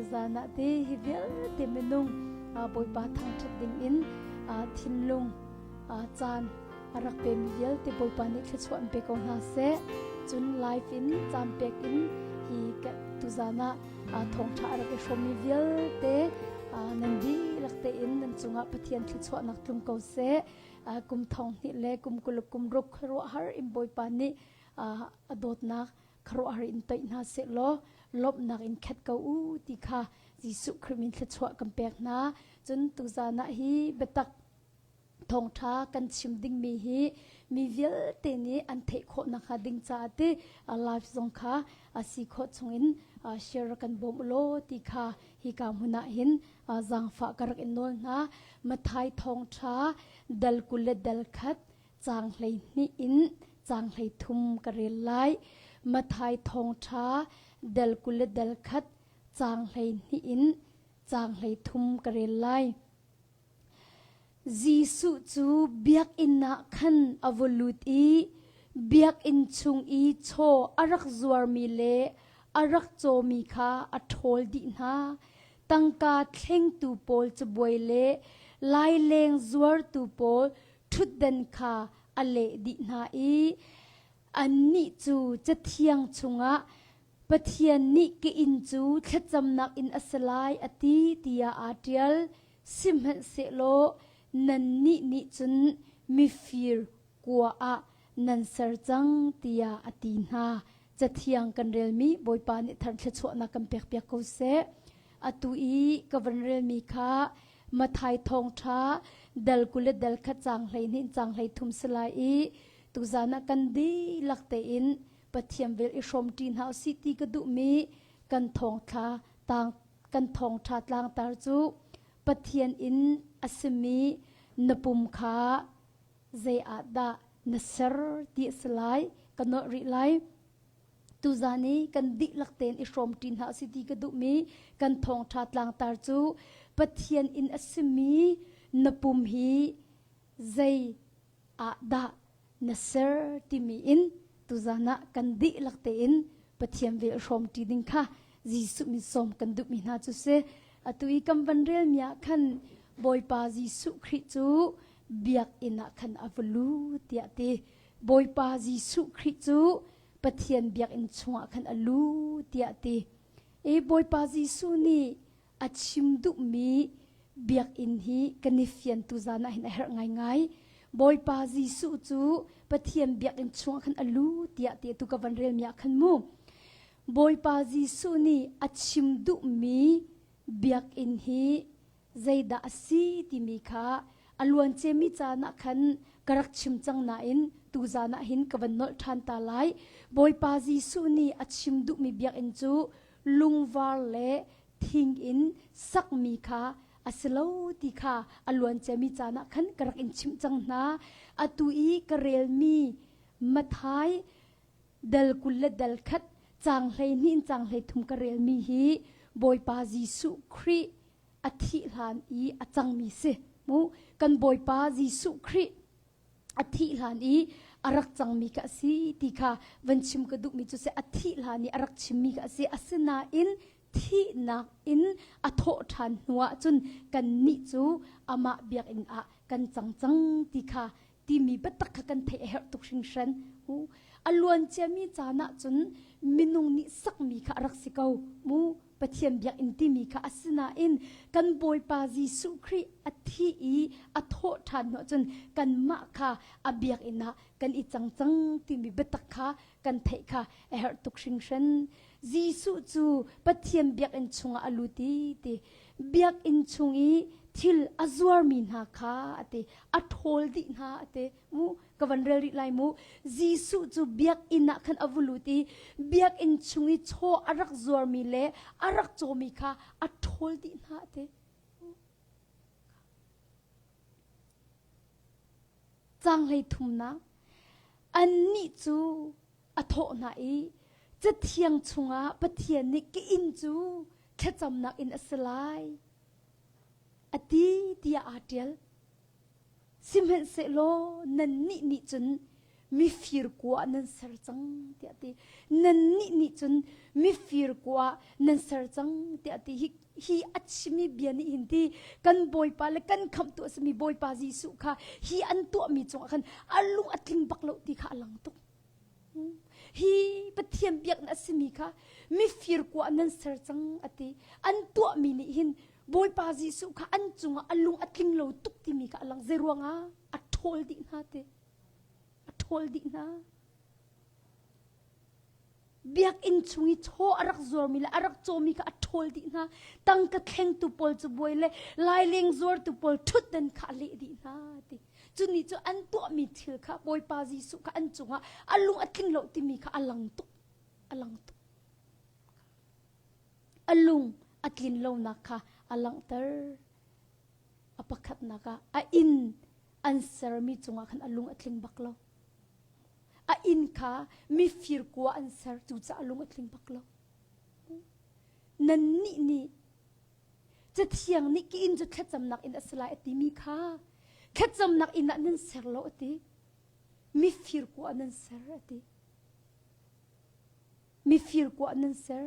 Tuzan ah te hi vialte minung Bawipa thangṭhat ding in thinlung caan a rak pemi vialte Bawipa nih thluachuah in pe ko hna seh. Cun live in caan pek in hi tuzan ah thawngṭha a rak i hrawmmi vialte nan dihlak tein nan cungah Pathian thluachuahnak tlung ko seh. Kum thong hnih le kum kul kum ruk khuaruahhar in Bawipa nih a dawtnak khuaruahhar in toih hna seh law lawmhnak in khat ko u ti kha Jesuh Khrih min thluachuah kan pek hna. Cun tuzan ah hi biatak thawngṭha kan chim dingmi hi mi vialte nih an theih khawh nakhnga ding caah ti live zong kha a si khawh chungin share kan bawm u law ti kha hika hmun ah hin zaangfah ka rak in nawl hna. Mathai thawngṭha dal 20 le dal khat caang 12 in caang 33 ka rel lai. Mathai thawngṭha dal 20 le dal khat caang 12 in caang 33 ka rel lai. Jesuh cu biakinn ah khan a va lut i biakinn chung i chaw a rak zuarmi le a rak cawmi kha a ṭhawl dih hna. Tangka thlengtu pawl cabuai le laileng zuartu pawl ṭhutdan kha a leh dih hna i annih cu Cathiang chungah Pathian nih ka inn cu thlacamnak inn a si lai a ti tiah aa ṭial. Sihmanhsehlaw nannih nih cun mifir kua ah nan ser cang tiah a ti hna. Cathiang kan relmi Bawipa nih thar thluachuahnak kan pekpiak ko seh. Atu i ka van relmi kha Mathai thawngṭha dal 20 le dal khat caang 12 caang 33 si lai i tuzan ah kan dihlak tein Pathian vel i hrawmṭi hna usih ti ka duhmi kan thawngthla tang kan thawngṭha tlangtar cu Pathian in a simi na pum kha zei ah dah na ser ti a si lai ka nolh rih lai. Tuzan i kan dihlak tein i hrawmṭi hna usih ti ka duhmi kan thawngṭha tlangtar cu Pathian in a simi na pum hi zei ah dah na ser timi in tuzan ah kan dihlak tein Pathian vel hrawmṭi ding kha Jesuh min sawm kan duhmi hna cu si. Atu i kan van relmi ah khan Bawipa Jesuh Khrih cu biakinn ah khan a va lu tiah ti. Bawipa Jesuh Khrih cu Pathian biakinn chungah khan a lu tiah ti. I Bawipa Jesuh nih a chim duhmi biakinn hi kan i fian tu zan ah hin a herh ngaingai. Bawipa Jesuh cu Pathian biakinn chungah khan a lu tiah ti tu ka van relmi ah khan mu. Bawipa Jesuh nih a chim duhmi biakinn hi zeidah a si timi kha a luanciami caan ah khan ka rak chim cang nain tuzan ah hin ka van nolh ṭhan ta lai. Bawipa Jesuh nih a chim duhmi biakinn cu lungvar le thing in sakmi kha a si lo ti kha a luanciami caan ah khan ka rak in chimh cang hna. Atu i ka relmi Mathai dal 20 le dal khat caang 12 in caang 33 ka relmi hi Bawipa Jesuh Khrih a thih hlan i a cangmi si mu kan Bawipa Jesuh Khrih a thih hlan i a rak cangmi ka si ti kha van chim ka duhmi cu si a thih hlan i a rak chimmi ka si asinain thihnak in a thawh ṭhan hnuah cun kannih cu amah biakinn ah kan cang cang ti kha timi biatak kha kan theih a herh tuk hringhran. A luan ciami caan ah cun minung nih sakmi kha a rak si ko mu Pathian biakinn timi kha asinain kan Bawipa Jesuh Khrih a thi i a thawh ṭhan hnuah cun kanmah kha a biakinn ah kan i cang cang timi biatak kha kan theih kha a herh tuk hringhran. Jesuh cu Pathian biakinn chungah a lut i ti biakinn chung i thil a zuarmi hna kha a ti a ṭhawl dih hna a ti mu ka van rel rih lai mu Jesuh cu biakinn ah khan a vu lut i biakinn chung i chaw a rak zuarmi le a rak cawmi kha a ṭhawl dih hna a ti Caang 33nak Annih cu a thawh hna i Cathiang chungah Pathian nih ka inn cu thlacamnak inn a si lai a ti tiah aa ṭial. Sihmanhsehlaw nannih nih cun Mifir kua nan ser cang tiah ti. Nannih nih cun mifir kua nan ser cang tiah ti. Hi, hi a chimmi bia nih hin ti kan Bawipa le kan khamhtu a simi Bawipa Jesuh kha hi an tuahmi cungah khan a lung a tling bak lo ti kha a lang tuk. Hi Pathian biaknak a simi kha mifir kua nan ser cang a ti. An tuahmi nih hin Bawipa Jesuh kha an cungah a lung a tling lo tuk timi kha a lang. Zeiruangah a ṭhawl dih hna ti. A ṭhawl dih hna. Biakinn chung i chaw a rak zuarmi le a rak cawmi kha a ṭhawl dih hna. Tangka thlengtu pawl cu buai le laileng zuartu pawl ṭhutdan kha a leh dih hna ti. Cu nih cu an tuahmi thil kha Bawipa Jesuh kha an cungah a lung a tling lo timi kha a lang tuk. A lang tuk. A lung a tlin lonak kha a langhter. A pakhatnak ah a inn an sermi cungah khan a lung a tling bak lo. A inn kha mifir kua an ser cucaah a lung a tling bak lo. Nannih nih Cathiang nih ki inn cu thlacamnak inn a si lai a timi kha thlacamnak inn ah nan ser lo a ti. Mifir kua nan ser a ti. Mifir kua nan ser.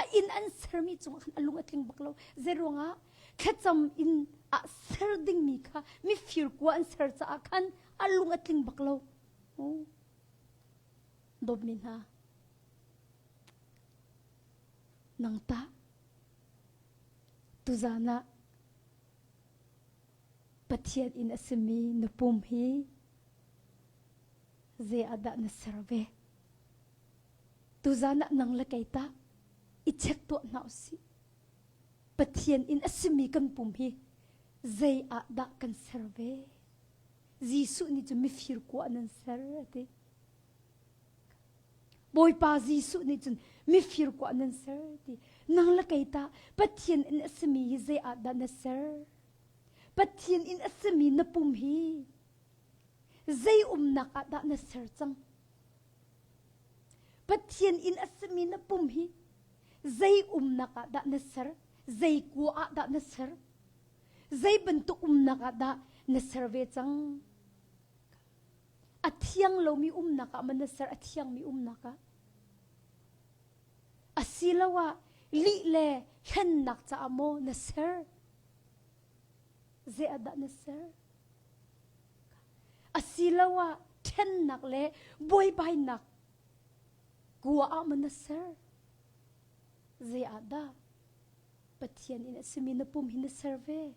A inn an sermi cungah khan a lung a tling bak lo. Zeiruangah thlacam inn ah ser dingmi kha mifir kua an ser caah khan a lung a tling bak lo. Dawtmi hna, nang tah Tuzaan ah Pathian inn a simi na pum hi zei ah dah na ser ve? Tuzaan ah nang le kei tah i check tuah hna usih. Pathian inn a simi kan pum hi zei ah dah kan ser ve? Jesuh nih cun mifir kua nan ser a ti. Bawipa Jesuh nih cun mifir kua nan ser ti. Nang le kei tah Pathian in a simi hi zei ah dah na ser? Pathian in a simi na pum hi zei umnak ah dah na ser cang? Pathian in a simi na pum hi zei umnak ah dah na ser? Zei kua ah dah na ser? Zei bantuk umnak ah dah na ser ve cang? A thiang lomi umnak ah man na ser a thiangmi umnak ah asiloah lih le hlennak caah maw na ser zei ah dah na ser asiloah ṭhennak le buaibainak kua ah maw na ser zei ah dah Pathian in a simi na pum hi na ser ve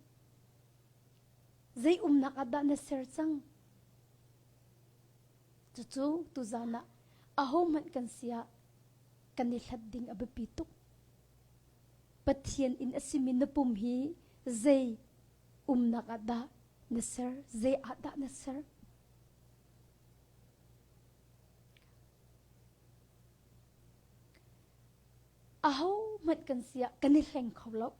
Zei umnak ah dah na ser cang? Cucu tuzan ah ahohmanh kan si ah kan i hlat ding a biapi tuk. Pathian inn a simi na pum hi zei umnak ah dah na ser? Zei ah dah na ser? Ahohmanh kan si ah kan i hleng kho lo.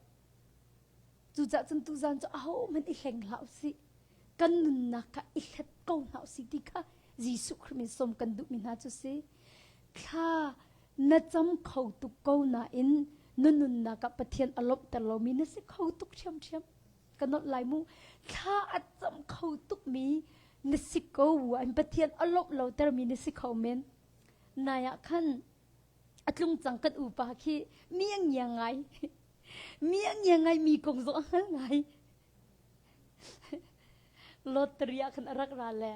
Cucaah cun tuzan cu ahohmanh i hleng hlah usih. Kan nunnak kha i hlet ko hna usih ti kha Jesuh Khrih min sawm kan duhmi hna cu si. Thla na cam kho tuk ko nain na nunnak ah Pathian a lawmhter lomi na si kho tuk ṭhiamṭhiam. Ka nolh lai mu. Thla a cam kho tukmi na si ko an Pathian a lawmh lotermi na si kho men. Nai ah khan a tlung cang kan upa khi mi a ngia ngai. Mi a ngia ngai mi kong zong a hngal ngai. Lottery ah khan a rak ra le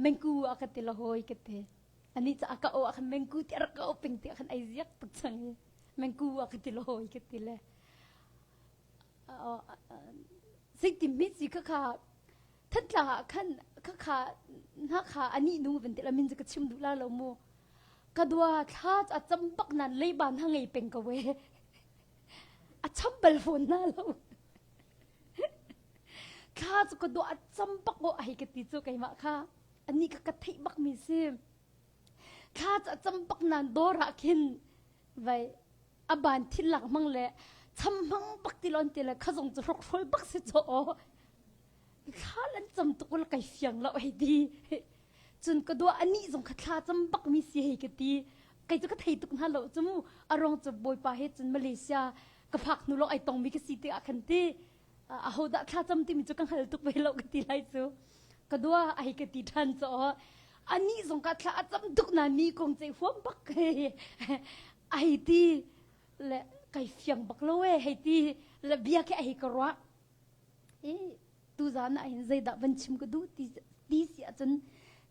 mengku ah ka ti la hawi ka ti. Ani ca ka o ah khan mengku ti a rak ka o ping ti ah khan ai ziak tuk cang i mengku ah ka ti la hawi ka ti le zeitin mi si kha kha Thantlang ah khan kha kha na kha ani nu van ti la min ka chim duh la lo mu ka dua thla a cam bak nan leiba na ngei peng ko we a cham bal fawn na lo thla cu ka dua a cam bak ko ai ka ti cu keimah kha ani ka ka theih bak mi si thla cu a cam bak nan dawr ah khin vai a ban thil lak hmang le cham hmang bak ti lon ti le khazong cu hrok hrol bak si cho thla lan cam tuk la kai fiang lo hei ti cun ka dua ani zong kha thla cam bak mi si hei ka ti kei cu ka thei tuk hna lo cu mu a rong cu bawipa he cun Malaysia ka phak hnu lawng ai tong mi ka si ti ah khan ti aho dah thla cam timi cu ka hngal tuk ve lo ka ti lai cu ka dua ai ka ti ṭhan cu. Anih zong ka thla a cam tuk na mi kong ce huam bak ai ti le kai fiang bak lo e hei ti le bia khi ai ka ruah. I tuzan ah hin zeidah van chim ka duh ti ti si ahcun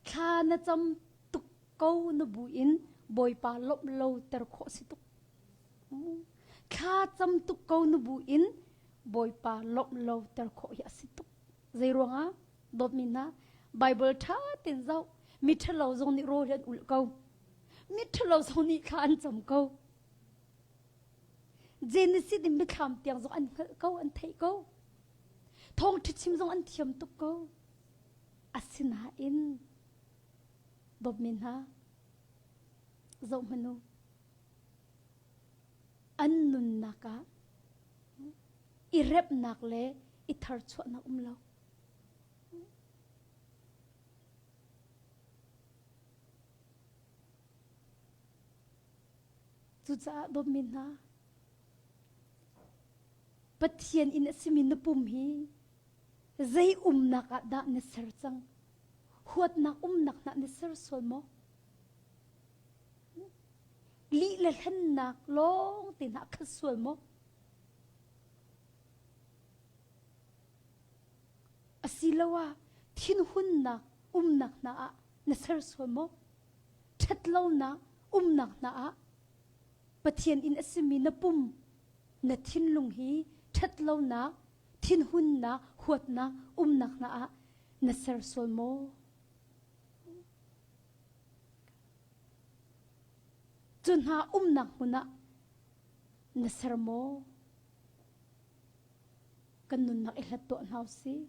thla na cam tuk ko na bu in Bawipa lawmh lo ter khawh si tuk. Thla cam tuk ko na bu in Bawipa lawmh lo ter khawh hi a si tuk. Zei ruangah dawtmi hna Bible ṭha tein zoh mi ṭhalo zong nih rawl an ulh ko. Mi ṭhalo zong nih thla an cam ko. Genesis in mithlam tiang zong an hngalh ko, an theih ko. Thawngṭha chim zong an thiam tuk ko. Asinain dawtmi hna zoh hmanh u. An nunnak ah i remhnak le i tharchuahnak um lo. Cucaah dawtmi hna, Pathian inn a simi na pum hi zei umnak ah dah na ser cang? Huatnak umnak hna na ser sual maw? Lih le hlennak lawng te hna khat sual maw? Asiloah thinhunnak umnak hna ah na ser sual maw? Ṭhatlonak umnak hna ah Pathian inn a simi na pum, na thinlung hi ṭhatlonak, thinhunnak, huatnak umnak hna ah na ser sual maw? Cu hna umnak hmun ah na ser maw? Kan nunnak i hlat tuah hna usih.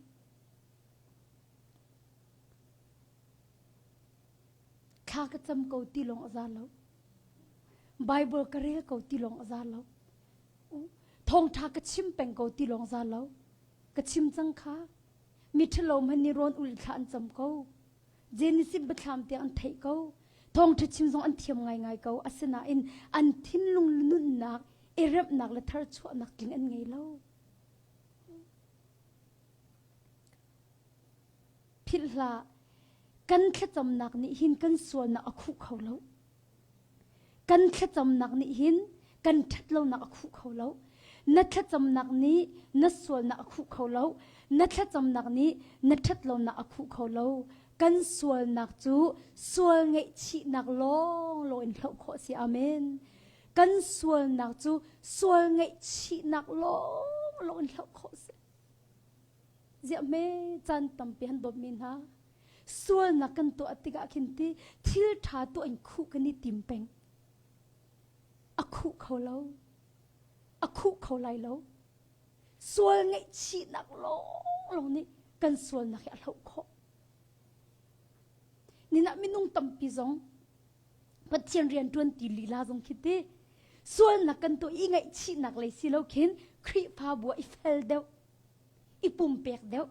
Thla ka cam ko ti lawng a za lo. Bible ka rel ko ti lawng a za lo. Thawngṭha ka chim peng ko ti lawng za lo. Ka chim cang kha. Mi ṭhalo hmanh nih rawn ul thla an cam ko. Genesis biathlam tiang an theih ko. Thawngṭha chim zong an thiam ngaingai ko. Asinain an thinlung nunnak, i remhnak le tharchuahnak tling an ngei lo. Philh hlah, kan thlacamnak nih hin kan sualnak a khuh kho lo. Kan thlacamnak nih hin kan ṭhatlonak a khuh kho lo. Na thlacamnak nih na sualnak a khuh kho lo. Na thlacamnak nih na ṭhatlonak a khuh kho lo. Kan sualnak cu sual ngaihchihnak lawnglawng in hloh khawh a si. Amen. Kan sualnak cu sual ngaihchihnak lawnglawng in hloh khawh a si. Ziah hme caan tampi han dawtmi hna sualnak kan tuah tikah khin ti thil ṭha tuah in khuh kan i tim peng. A khuh kho lo. A khuh kho lai lo. Sual ngaihchihnak lawnglawng nih kan sualnak hi a hloh khawh. Ninah minung tampi zong Pathian rian ṭuan ti lila zong khi ti sualnak kan tuah i ngaihchihnak lei si lo khin Khrihfabu ah i fel deuh i pumpek deuh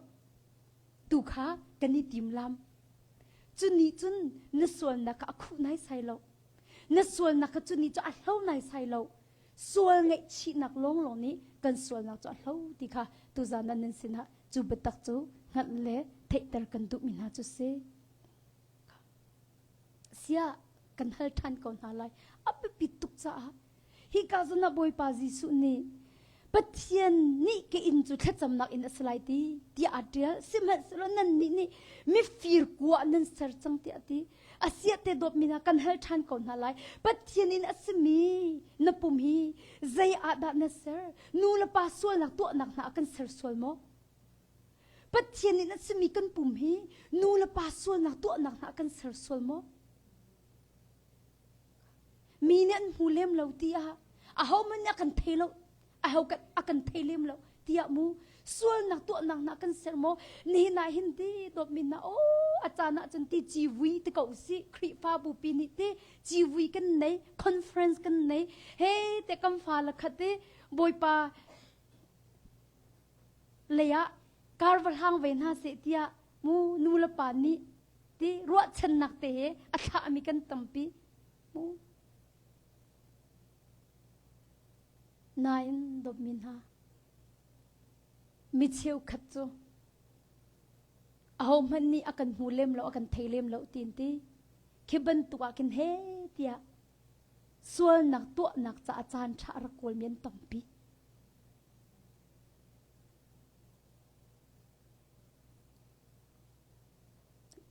tu kha kan i tim lam. Cu nih cun na sualnak kha a khuh naisai lo. Na sualnak kha cu nih cu a hlo naisai lo. Sual ngaihchihnak lawnglawng nih kan sualnak cu a hlo ti kha tuzan ah nan sinah cu biatak cu hngalh le theihter kan duhmi hna cu si. Siah kan hal ṭhan ko hna lai. A biapi tuk caah hika zawn ah Bawipa Jesuh nih Pathian nih ka inn cu thlacamnak inn a si lai ti tiah aa ṭial. Sihmanhsehlaw nannih nih mifir kua nan ser cang tiah a ti. Asiah te dawtmi hna kan hal ṭhan ko hna lai. Pathian inn a simi na pum hi zei ah dah na ser? Nu le pa sualnak tuahnak hna ah kan ser sual maw? Pathian in a simi kan pum hi nu le pa sualnak tuahnak hna kan ser sual maw? Mi nih an hmu lem lo tiah ahohmanh nih a kan thei lo aho kan a kan thei lem lo tiah mu sualnak tuahnak hna kan ser maw nihin ah hin ti dawtmi hna o a caan ah cun ti civui ti ko si Khrihfabu pi nih ti civui kan nei conference kan nei he te kam fa la khat ti Bawipa lei ah kar va hlang ve hna seh tiah mu nu le pa nih ti ruahchannak te he a thlahmi kan tampi mu nain dawtmi hna mi cheukhat cu ahohmanh nih a kan hmu lem lo a kan thei lem lo tiin ti. Khi bantuk ah khin he tiah sualnak tuahnak caah caan ṭha a rak kawlmi an tampi.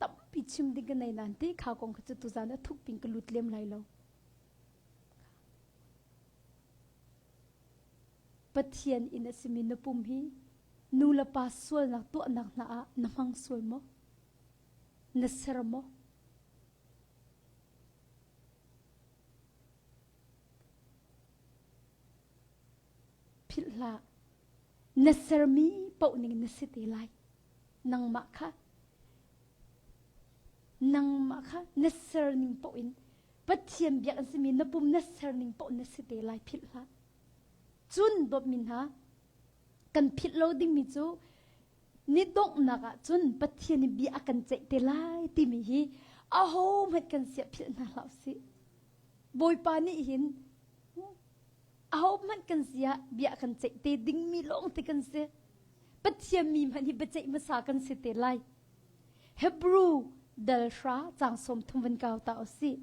Tampi chim ding ka nei nain ti kha kong kha cu tuzan a thuk pin ka lut lem lai lo. Pathian inn a simi na pum hi nu le pa sualnak tuahnak hna ah na hmang sual maw? Na ser maw? Philh hlah. Na sermi paoh ning na si te lai. Nangmah kha nangmah kha na ser ning paoh in Pathian biak an simi na pum na ser ning paoh na si te lai philh hlah. Cun dawtmi hna kan philh lo dingmi cu ni donghnak ah cun Pathian nih bia a kan ceih te lai timi hi aho hmanh kan siah philh hna hlah usih. Bawipa nih hin aho hmanh kan siah bia kan ceih te dingmi lawng te kan si. Pathian mi hmanh hi biaceih hmasa kan si te lai. Hebrew dal hra cang sawm thum van kau ta usih.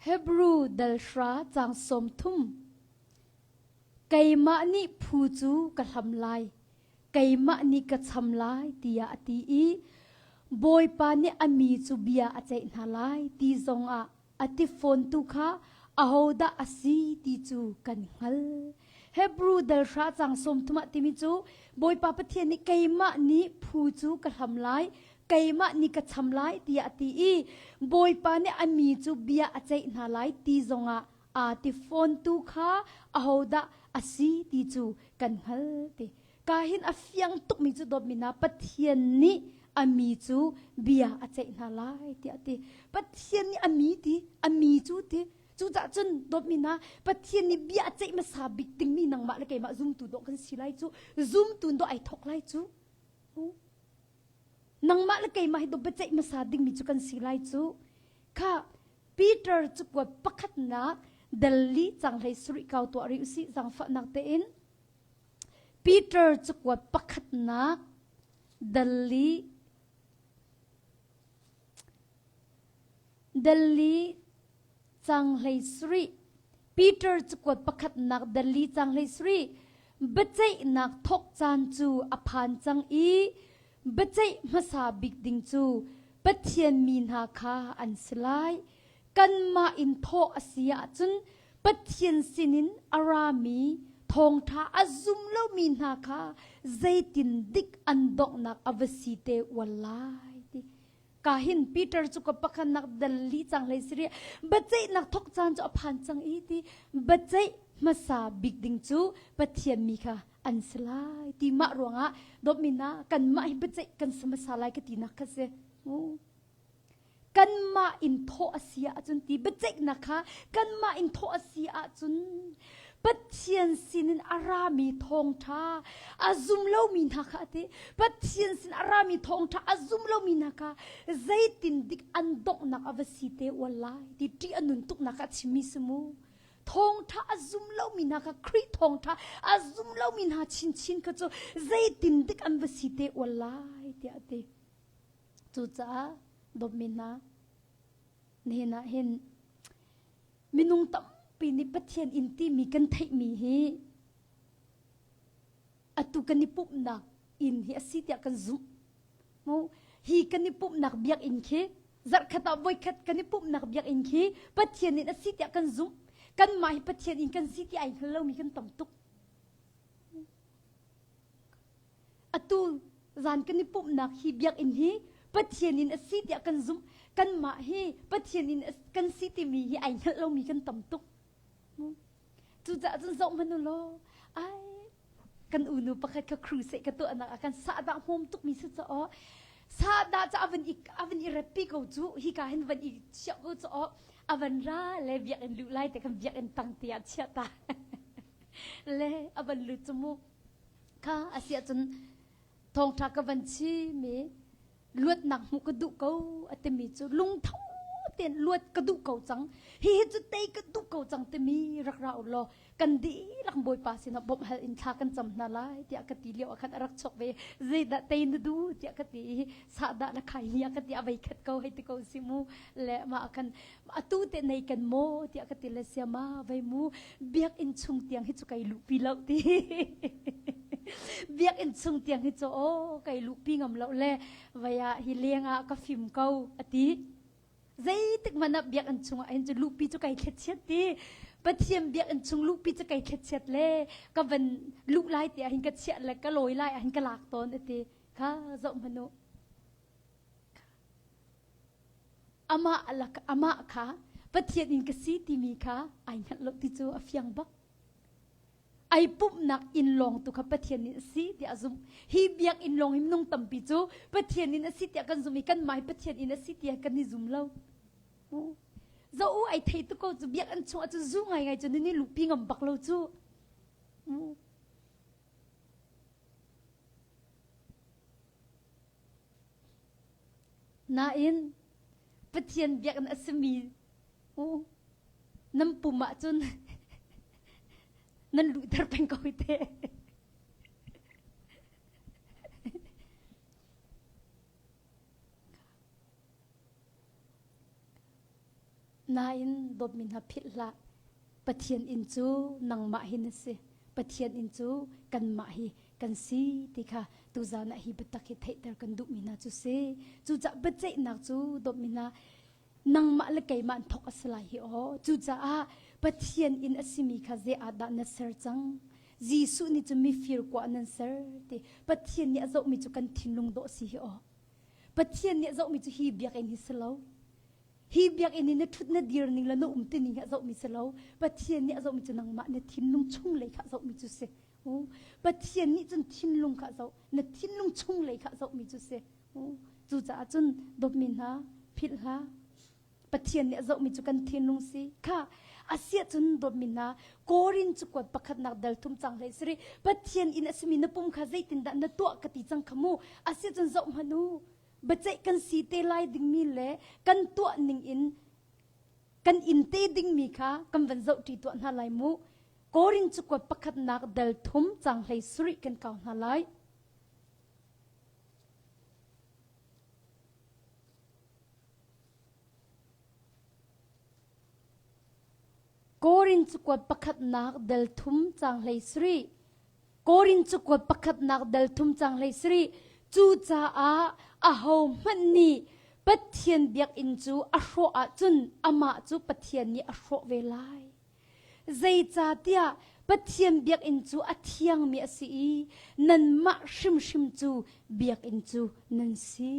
Hebru dal hra cang sawm thum. Keimah nih phu cu ka hlam lai, keimah nih ka cham lai tiah a ti i Bawipa nih a mi cu bia a ceih hna lai ti zongah a ti fawntu kha ahodah a si ti cu kan hngal. Hebru dal hra cang sawm thum ah timi cu Bawipa Pathian nih keimah nih phu cu ka hlam lai, keimah nih ka cham lai tiah a ti i Bawipa nih a mi cu bia a ceih hna lai ti zongah aa ti fawntu kha ahodah a si ti cu kan hngal ti. Ka hin a fiang tukmi cu dawtmi hna Pathian nih a mi cu bia a ceih hna lai tiah a ti. Pathian nih a mi ti, a mi cu ti. Cucaah cun dawtmi hna Pathian nih bia a ceih hmasa bik dingmi nangmah le keimah zumtu dawh kan si lai cu. Zumtu dawh ai thawk lai cu. Nangmah le keimah hi dawh biaceih hmasa dingmi cu kan si lai cu. Kha Peter cakuat pakhatnak dal li cang hlei sarih kau tuah rih usih zaangfahnak tein. Peter cakuat pakhatnak dal li dal li cang hlei sarih Peter cakuat pakhatnak dal li cang hlei sarih biaceihnak thawk caan cu a phan cang i biaceih hmasa bik ding cu Pathian mi hna kha an si lai. Kanmah in thawh a si ahcun Pathian sinin a rami thawngṭha a zum lomi hna kha zeitin dik an donghnak a va si te ual lai ti. Ka hin Peter cu ka pakhatnak dal li cang hlei si rih. Biaceihnak thawk caan cu a phan cang i ti biaceih hmasa bik ding cu Pathian mi kha an si lai ti mah ruangah dawtmi hna kanmah hi biaceih kan si hmasa lai ka tinak kha si. Kanmah in thawh a si ahcun ti biaceihnak kha kanmah in thawh a si ahcun Pathian sinin a rami thawngṭha a zum lomi hna kha a ti. Pathian sin a rami thawngṭha a zum lomi hna kha zeitin dik an donghnak a va si te ual lai ti ṭih a nun tuknak kha a chimmi si mu. Thawngṭha a zum lomi hna kha Khrih thawngṭha a zum lomi hna chinchin kha cu zeitin dik an va si te ual lai tiah a ti. Cucaah dawtmi hna, nihin ah hin minung tampi nih Pathian inn timi kan theihmi hi atu kan i pumhnak inn hi a si tiah kan zumh. Mu hi kan i pumhnak biakinn khi zarhkhat ah voikhat kan i pumhnak biakinn khi Pathian inn a si tiah kan zumh. Kanmah hi Pathian inn kan si ti ai hngal lomi kan tam tuk. Atu zan kan i pumhnak hi biakinn hi Pathian in a si tiah kan zumh. Kanmah hi Pathian in kan si timi hi ai hngalh lomi kan tam tuk. Cucaah cun zoh hmanh u law, ai kan unu pakhat kha crusade ka tuahnak ah kan sahdah hmawm tukmi si caw sahdah cu a van i a van i reppi ko cu hika hin van i chiah ko caw a van ra le biakinn luh lai te kan biakinn tang te ah chiah ta le a van lut cu mu Kha a si ahcun thawngṭha ka van chim i luatnak hmuh ka duh ko a timi cu lungtho tein luat ka duh ko cang. Hihi cu tei ka duh ko cang timi rak ra u law kan dihlak Bawipa sinah bawmh hal in thla kan cam hna lai tiah ka ti lio ah khan a rak chok ve. Zeidah tei na duh tiah ka ti i sahdah na khai ni ah ka ti a vei khat ko hei ti ko si mu le mah ah khan atu te nei kan maw tiah ka ti le siama vei mu biakinn chung tiang hi cu kai luhpi lo ti biakinn chung tiang hi cu aw kai luhpi ngam lo le vei ah hi leng ah ka fim ko ati zeitik hmanh ah biakinn chung ah hin cu luhpi cu kai thlet ti Pathian biakinn chung luhpi cu kai thlet le ka van luh lai ti ah hin ka chiah le ka lawi lai ah hin ka lak tawn ati kha zoh hmanh u Amah lak amah kha Pathian in ka si timi kha ai hngalh lo ti cu a fiang bak. Ai pumhnak inn lawng tu kha Pathian in a si tiah a zumh. Hi biakinn lawng hi minung tampi cu Pathian in a si tiah kan zumh i kanmah hi Pathian in a si tiah kan i zum lo. Zoh u ai thei tuk ko cu biakinn chungah cu zu ngaingai cu nan i luhpi ngam bak lo cu. Nain Pathian biakinn a simi nan pum ahcun nan luhter peng ko hi teh. Nain dawtmi hna philh hlah. Pathian inn cu nangmah hi na si. Pathian inn cu kanmah hi kan si ti kha tuzan ah hi biatak hi theihter kan duhmi hna cu si. Cucaah biaceihnak cu dawtmi hna nangmah le keimah an thawk a si lai hi aw. Cucaah Pathian inn a simi kha zei ah dah na ser cang? Jesuh nih cun mifir kua nan ser ti. Pathian nih a zohmi cu kan thinlung dawh si hi aw. Pathian nih a zohmi cu hi biakinn hi si lo. Hi biakinn i na ṭhut na dir ning le na um ti ning hi a zohmi si lo. Pathian nih a zohmi cu nangmah na thinlung chunglei kha a zohmi cu si. Pathian nih cun thinlung kha a zoh. Na thinlung chunglei kha a zohmi cu si. Cucaah cun dawtmi hna philh hlah. Pathian nih a zohmi cu kan thinlung si. Kha asiah cun dawtmi hna Korin cu kuat pakhatnak dal thum cang hlei siri Pathian inn a simi na pum kha zeitindah na tuah ka ti cang kha mu. Asiah cun zoh hmanh u. Biaceih kan si te lai dingmi le kan tuah ning in kan in te dingmi kha kan van zohṭi tuah hna lai mu. Korin cu kuat pakhatnak dal thum cang hlei sarih kan kau hna lai. Korin cakuat pakhatnak dal thum cang hlei sarih. Korin cakuat pakhatnak dal thum cang hlei sarih. Cucaah ahohmanh nih Pathian biakinn cu a hrawh ahcun amah cu Pathian nih a hrawh ve lai. Zeicahtiah Pathian biakinn cu a thiangmi a si i nanmah hrimhrim cu biakinn cu nan si.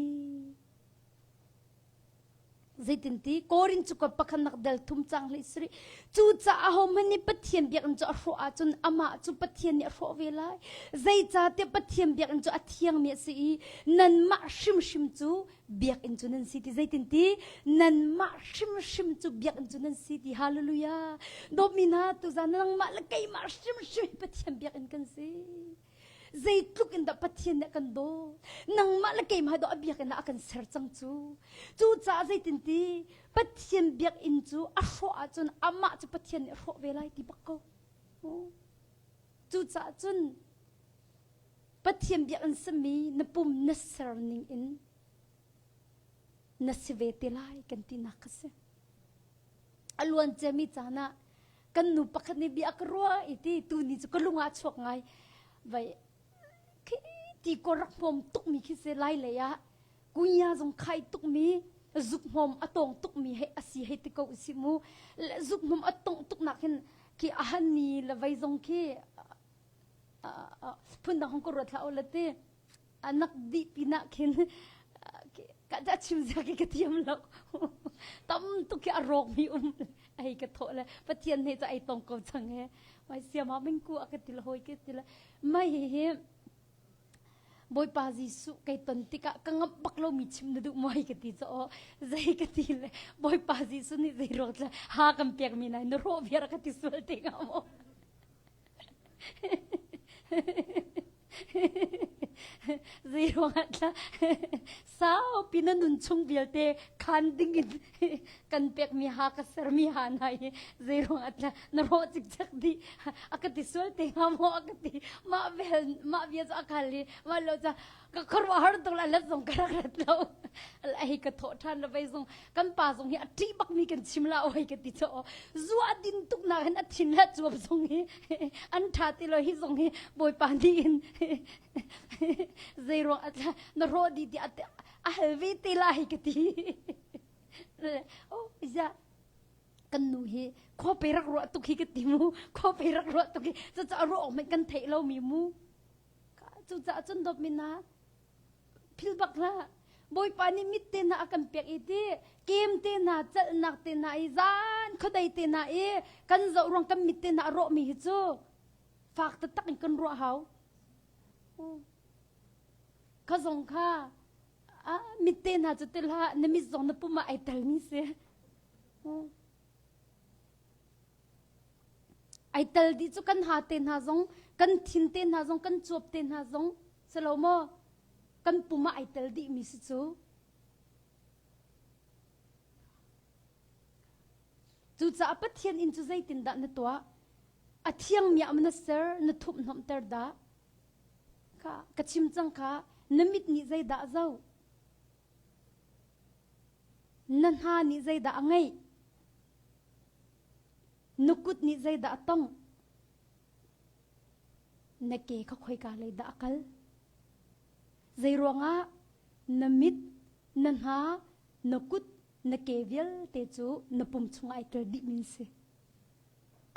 Zeitinti Korin cu ka pakhatnak del thum cang hlei sari. Cucaah ahohmanh nih Pathian biakinn cu a hrawh ahcun amah cu Pathian nih a hrawh ve lai. Zeicahtiah Pathian biakinn cu a thiangmi a si i nanmah hrimhrim cu biakinn cu nan si ti. Zeitinti nanmah hrimhrim cu biakinn cu nan si ti. Hallelujah. Dawtmi hna tuzan nangmah le keimah hrimhrim hi Pathian biakinn kan si. Zeitluk in dah Pathian nih a kan dawt. Nangmah le keimah dawh a biakinn ah a kan ser cang cu. Cucaah zeitinti Pathian biakinn cu a hrawh ahcun amah cu Pathian nih a hrawh ve lai ti bak ko. Cucaah cun Pathian biakinn simi na pum na ser ning in na si ve te lai kan tinak kha si. A luan ciami caan ah kan nu pakhat nih bia ka ruah i ti tuni cu ka lung ah chuak ngai vai khi ti ko rak hmawm tukmi khi si lai lei ah kunya zong khai tukmi zuk hmawm a tawng tukmi hei asi hei ti ko si mu zuk hmawm a tong tuk nak hin khi a han ni le vei zong khi phundang hong ko ruat hlah u la ti anak dih pinah khin ka ta chim zia ki ka thiam lo tam tuk khi a rawk mi um ai ka tho le pathian he cha ai tong ko chang he mai siama ming ku a ka til hoi ke til mai hi hi Bawipa Jesuh kai ton tikah ka ngamh bak lo mi chim na duh maw ka ti cho zei ka ti le Bawipa Jesuh nih zei ruang tla ha kan pek mi nai na rawh viar ka ti sual te nga maw Zeiruangah tla saupi na nun chung vialte Khan ding in kan pekmi ha ka sermi ha na hi zeiruang ah na rawh cikcek dih a ka ti sual te hnga maw a ka ti mah vel mah bia cu a khal i mah lo ca ka khuaruahhar tuk la let zong ka rak ret lo hei ka thawh ṭhan la vei zong kan pa zong hi a ṭih bakmi kan chim la oi ka ti cho zu a din tuk nak hin a thin le cuap zong hi an ṭha ti lo hi zong hi bawipa nih in zeiruang na rawh dih ti a hal ve te lai ka ti oh ya kan nu hi khaw pe rak ruah tuk hi ka ti mu khaw pe rak ruah tuk hi cucaah ruah awk hmanh kan theih lo mi mu cucaah cun dawt mi na phil bak hlah Bawipa nih mit te hna a kan pek i ti kem te hna calhnak te hna i zan khuadei te hna i kan zoh ruang kan mit te hna a rawh mi hi cu fak taktak in kan ruah hau Kha zong kha mit te hna cu til hlah na mit zong na pum ah ai telmi si. Ai tel dih cu kan ha te hna zong, kan thin te hna zong, kan cuap te hna zong, si lo maw? Kan pum ah ai tel dih mi si cu. Cucaah Pathian inn cu zeitindah na tuah? A thiangmi ah na ser, na thuphnawmhter dah? Kha ka chim cang kha na mit nih zeidah a zoh? Na hna nih zeidah a ngeih? Na kut nih zeidah a tongh? Na ke kha khoika lei dah a kal? Zeiruangah na mit, na hna, na kut, na ke vialte cu na pum chungah ai tel dih min si.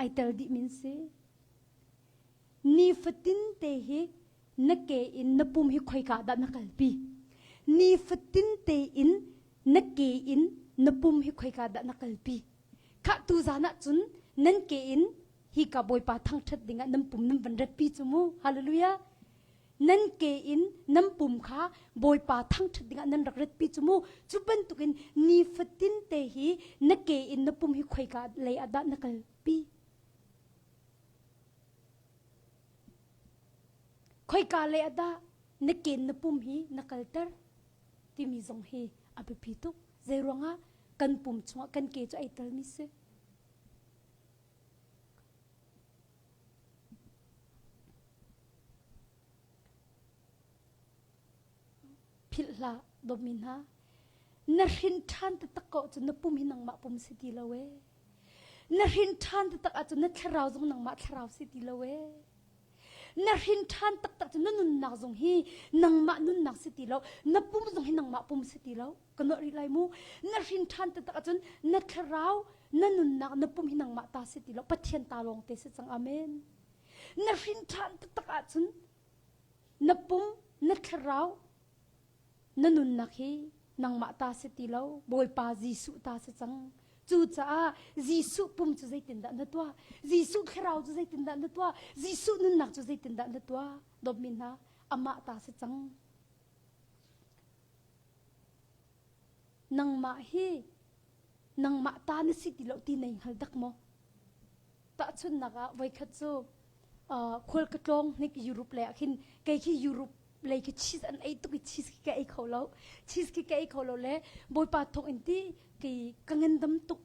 Ai tel dih min si. Nifatin te hi na ke in na pum hi khoika dah na kalpi? Nifatin te in na ke in na pum hi khoika dah na kalpi? Khah tu zan ah cun nan ke in hi ka Bawipa thangṭhat dingah nan pum nan van ratpi cu mu. Hallelujah. Nan ke in nan pum kha Bawipa thangṭhat dingah nan rak ratpi cu mu. Cu bantukin nifatin te hi na ke in na pum hi khoika lei ah dah na kalpi? Khoika lei ah dah na ken na pum hi na kalter timi zong hi a biapi tuk. Zeiruangah kan pum chungah kan ke cu ai telmi si. Philh hlah dawtmi hna na hrin ṭhan taktak ko cu na pum hi nangmah pum si ti lo ee. Na hrin ṭhan taktak ahcun na thlarau zong nangmah thlarau si ti lo ee. Na hrin ṭhan taktak cu na nunnak zong hi nangmah nunnak si ti lo, na pum zong hi nangmah pum si ti lo. Ka nawh rih lai mu. Na hrin ṭhan taktak ahcun na thlarau, na nunnak, na pum hi nangmah ta si ti lo, Pathian ta lawng te si cang. Amen. Na hrin ṭhan taktak ahcun na pum, na thlarau, na nunnak hi nangmah ta si ti lo Bawipa Jesuh ta si cang cucaah Jesuh pum cu zeitindah na tuah Jesuh thlarau cu zeitindah na tuah Jesuh nunnak cu zeitindah na tuah dawtmi hna amah ta si cang nangmah hi nangmah ta na si ti lo ti nei hngal dak maw tahchunnak ah voikhat cu khual ka tlawng hnik Europe le ah khin kei khi Europe lei khi cheese an ei tuk i cheese khi ka ei kho lo cheese khi ka ei kho lo le bawipa thawk in ti kei ka ngandam tuk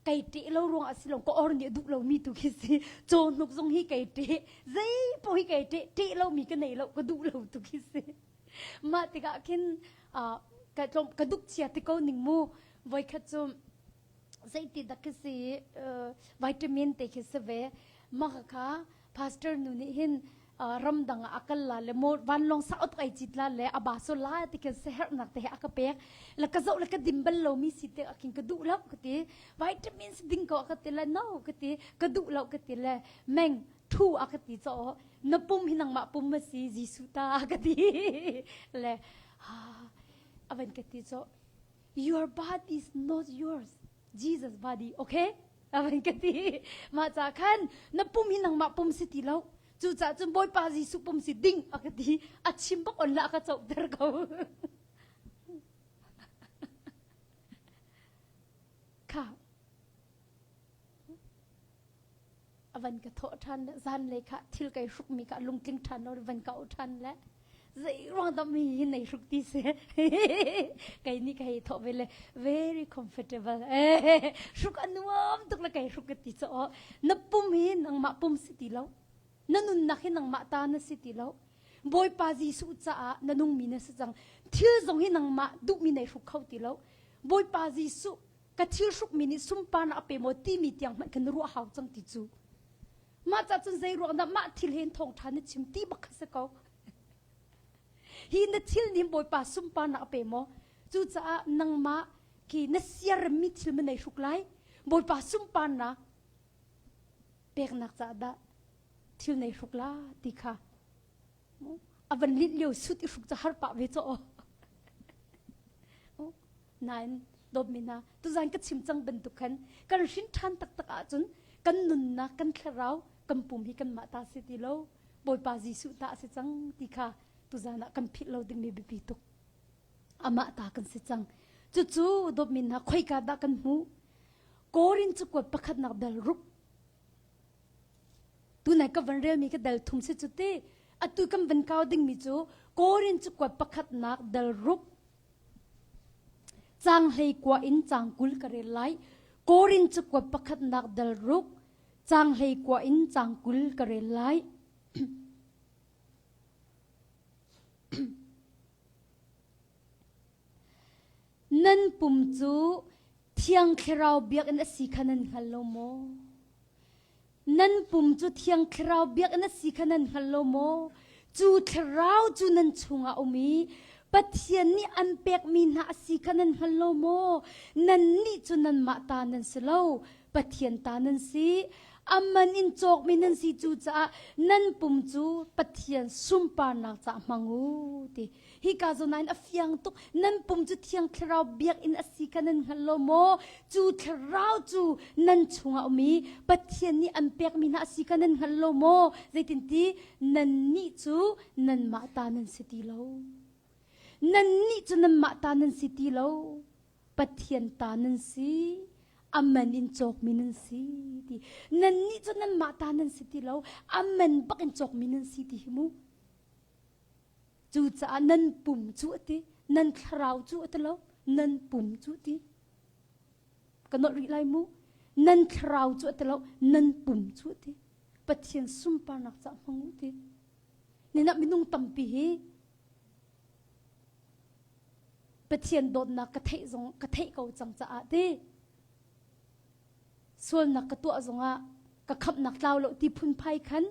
kei ṭeh lo ruang ah si lo ka or nih a duh lo mi tu khi si caw hnuk zong hi kei ṭeh zei paoh hi kei ṭeh ṭeh lo mi ka nei lo ka duh lo tu khi si mah tikah khin ka tlawm ka duk chia ti ko ning mu voikhat cu zeiti dak khi si vitamin te khi si ve mah kha pastor nu nih hin ramdang ah a kal la le mo vanlawng sa ot ai cit la le a ba so la ti kan sehernak te he a ka pek la ka zoh le ka dim bal lo mi si te akin ka duh lo ka ti vitamins ding ko ka ti le no ka ti ka duh lo ka ti le meng thu a ka ti cho na pum hi nangmah pum ma si Jesuh ta ka ti le ha avan ka ti cho your body is not yours Jesus body okay avan ka ti mah ca khan na pum hi nangmah pum si ti lo cucaah cun Bawipa Jesuh pum si ding a ka ti a chim bak on la ka cohter ko kha avan ka thawh ṭhan le zan lei kha thil kai hrukmi kha lungtling ṭhan lo van ka ṭhan le. Zei ruang dah mi hi nei hruk ti si. Kei nih ka hei thawh ve le very comfortable. Eh, hruk a nuam tuk le kei hruk ka ti caw. Na pum hi nangmah pum si ti lo. Na nunnak hi nangmah ta na si ti lo. Bawipa Jesuh caah na nungmi na si cang. Thil zong hi nangmah duhmi nei hruk kho ti lo. Bawipa Jesuh ka thil hrukmi nih sunparnak a pe maw timi tiang hmanh kan ruah hau cang ti cu. Mah ca cun zei ruang dah mah thil he thawngṭha na chim ti bak kha si ko. Hi na thil nih Bawipa sunparnak a pe maw? Cucaah nangmah khi na siaremmi thil ma nei hruk lai. Bawipa sunparnak peknak caah dah thil nei hruk la ti kha a van linh lio sut i hruk ca har pah ve caw. Nain dawtmi hna tuzan ka chim cang bantuk khan kan hrin ṭhan taktak ahcun kan nunnak kan thlarau kan pum hi kanmah ta si ti lo Bawipa Jesuh ta a si cang ti kha tuzan ah kan philh lo dingmi biapi tuk amah ta kan si cang cucu dawtmi hna khoika dah kan hmuh Korin cakuat pakhatnak dal ruk tunai ka van relmi ka dal thum si cu ti atu kan van kau dingmi cu Korin cakuat pakhatnak dal ruk Caang 19 in caang 20 ka rel lai. Korin cakuat pakhatnak dal ruk, caang 19 in caang 20 ka rel lai. Nan pum cu Thiang Thlarau biakinn a si kha nan hngal lo maw? Nan pum cu Thiang Thlarau biakinn a si kha nan hngal lo maw? Cu Thlarau cu nan chungah a um i Pathian nih an pekmi hna a si kha nan hngal lo maw? Nannih cu nanmah ta nan si lo, Pathian ta nan si. A man in cawkmi nan si cucaah nan pum cu Pathian sunparnak caah hmang u ti. Hika zawn ah hin a fiang tuk. Nan pum cu Thiang Thlarau biakinn a si kha nan hngal lo maw? Cu Thlarau cu nan chungah um i Pathian nih an pekmi hna a si kha nan hngal lo maw? Zeitinti nannih cu nanmah ta nan si ti lo. Nannih cu nanmah ta nan si ti lo. Pathian ta nan si. A man in cawkmi nan si ti. Nannih cu nanmah ta nan si ti lo. A man bak in cawkmi nan si ti hi mu. Cucaah nan pum cu a ti, nan thlarau cu a ti lo, nan pum cu a ti. Ka nolh rih lai mu. Nan thlarau cu a ti lo, nan pum cu a ti. Pathian sunparnak cah hmang u ti. Ninah minung tampi hi Pathian dawtnak ka theih zong ka theih ko cang caah ti sualnak ka tuah zongah ka khamhnak tlau lo ti phunphai khan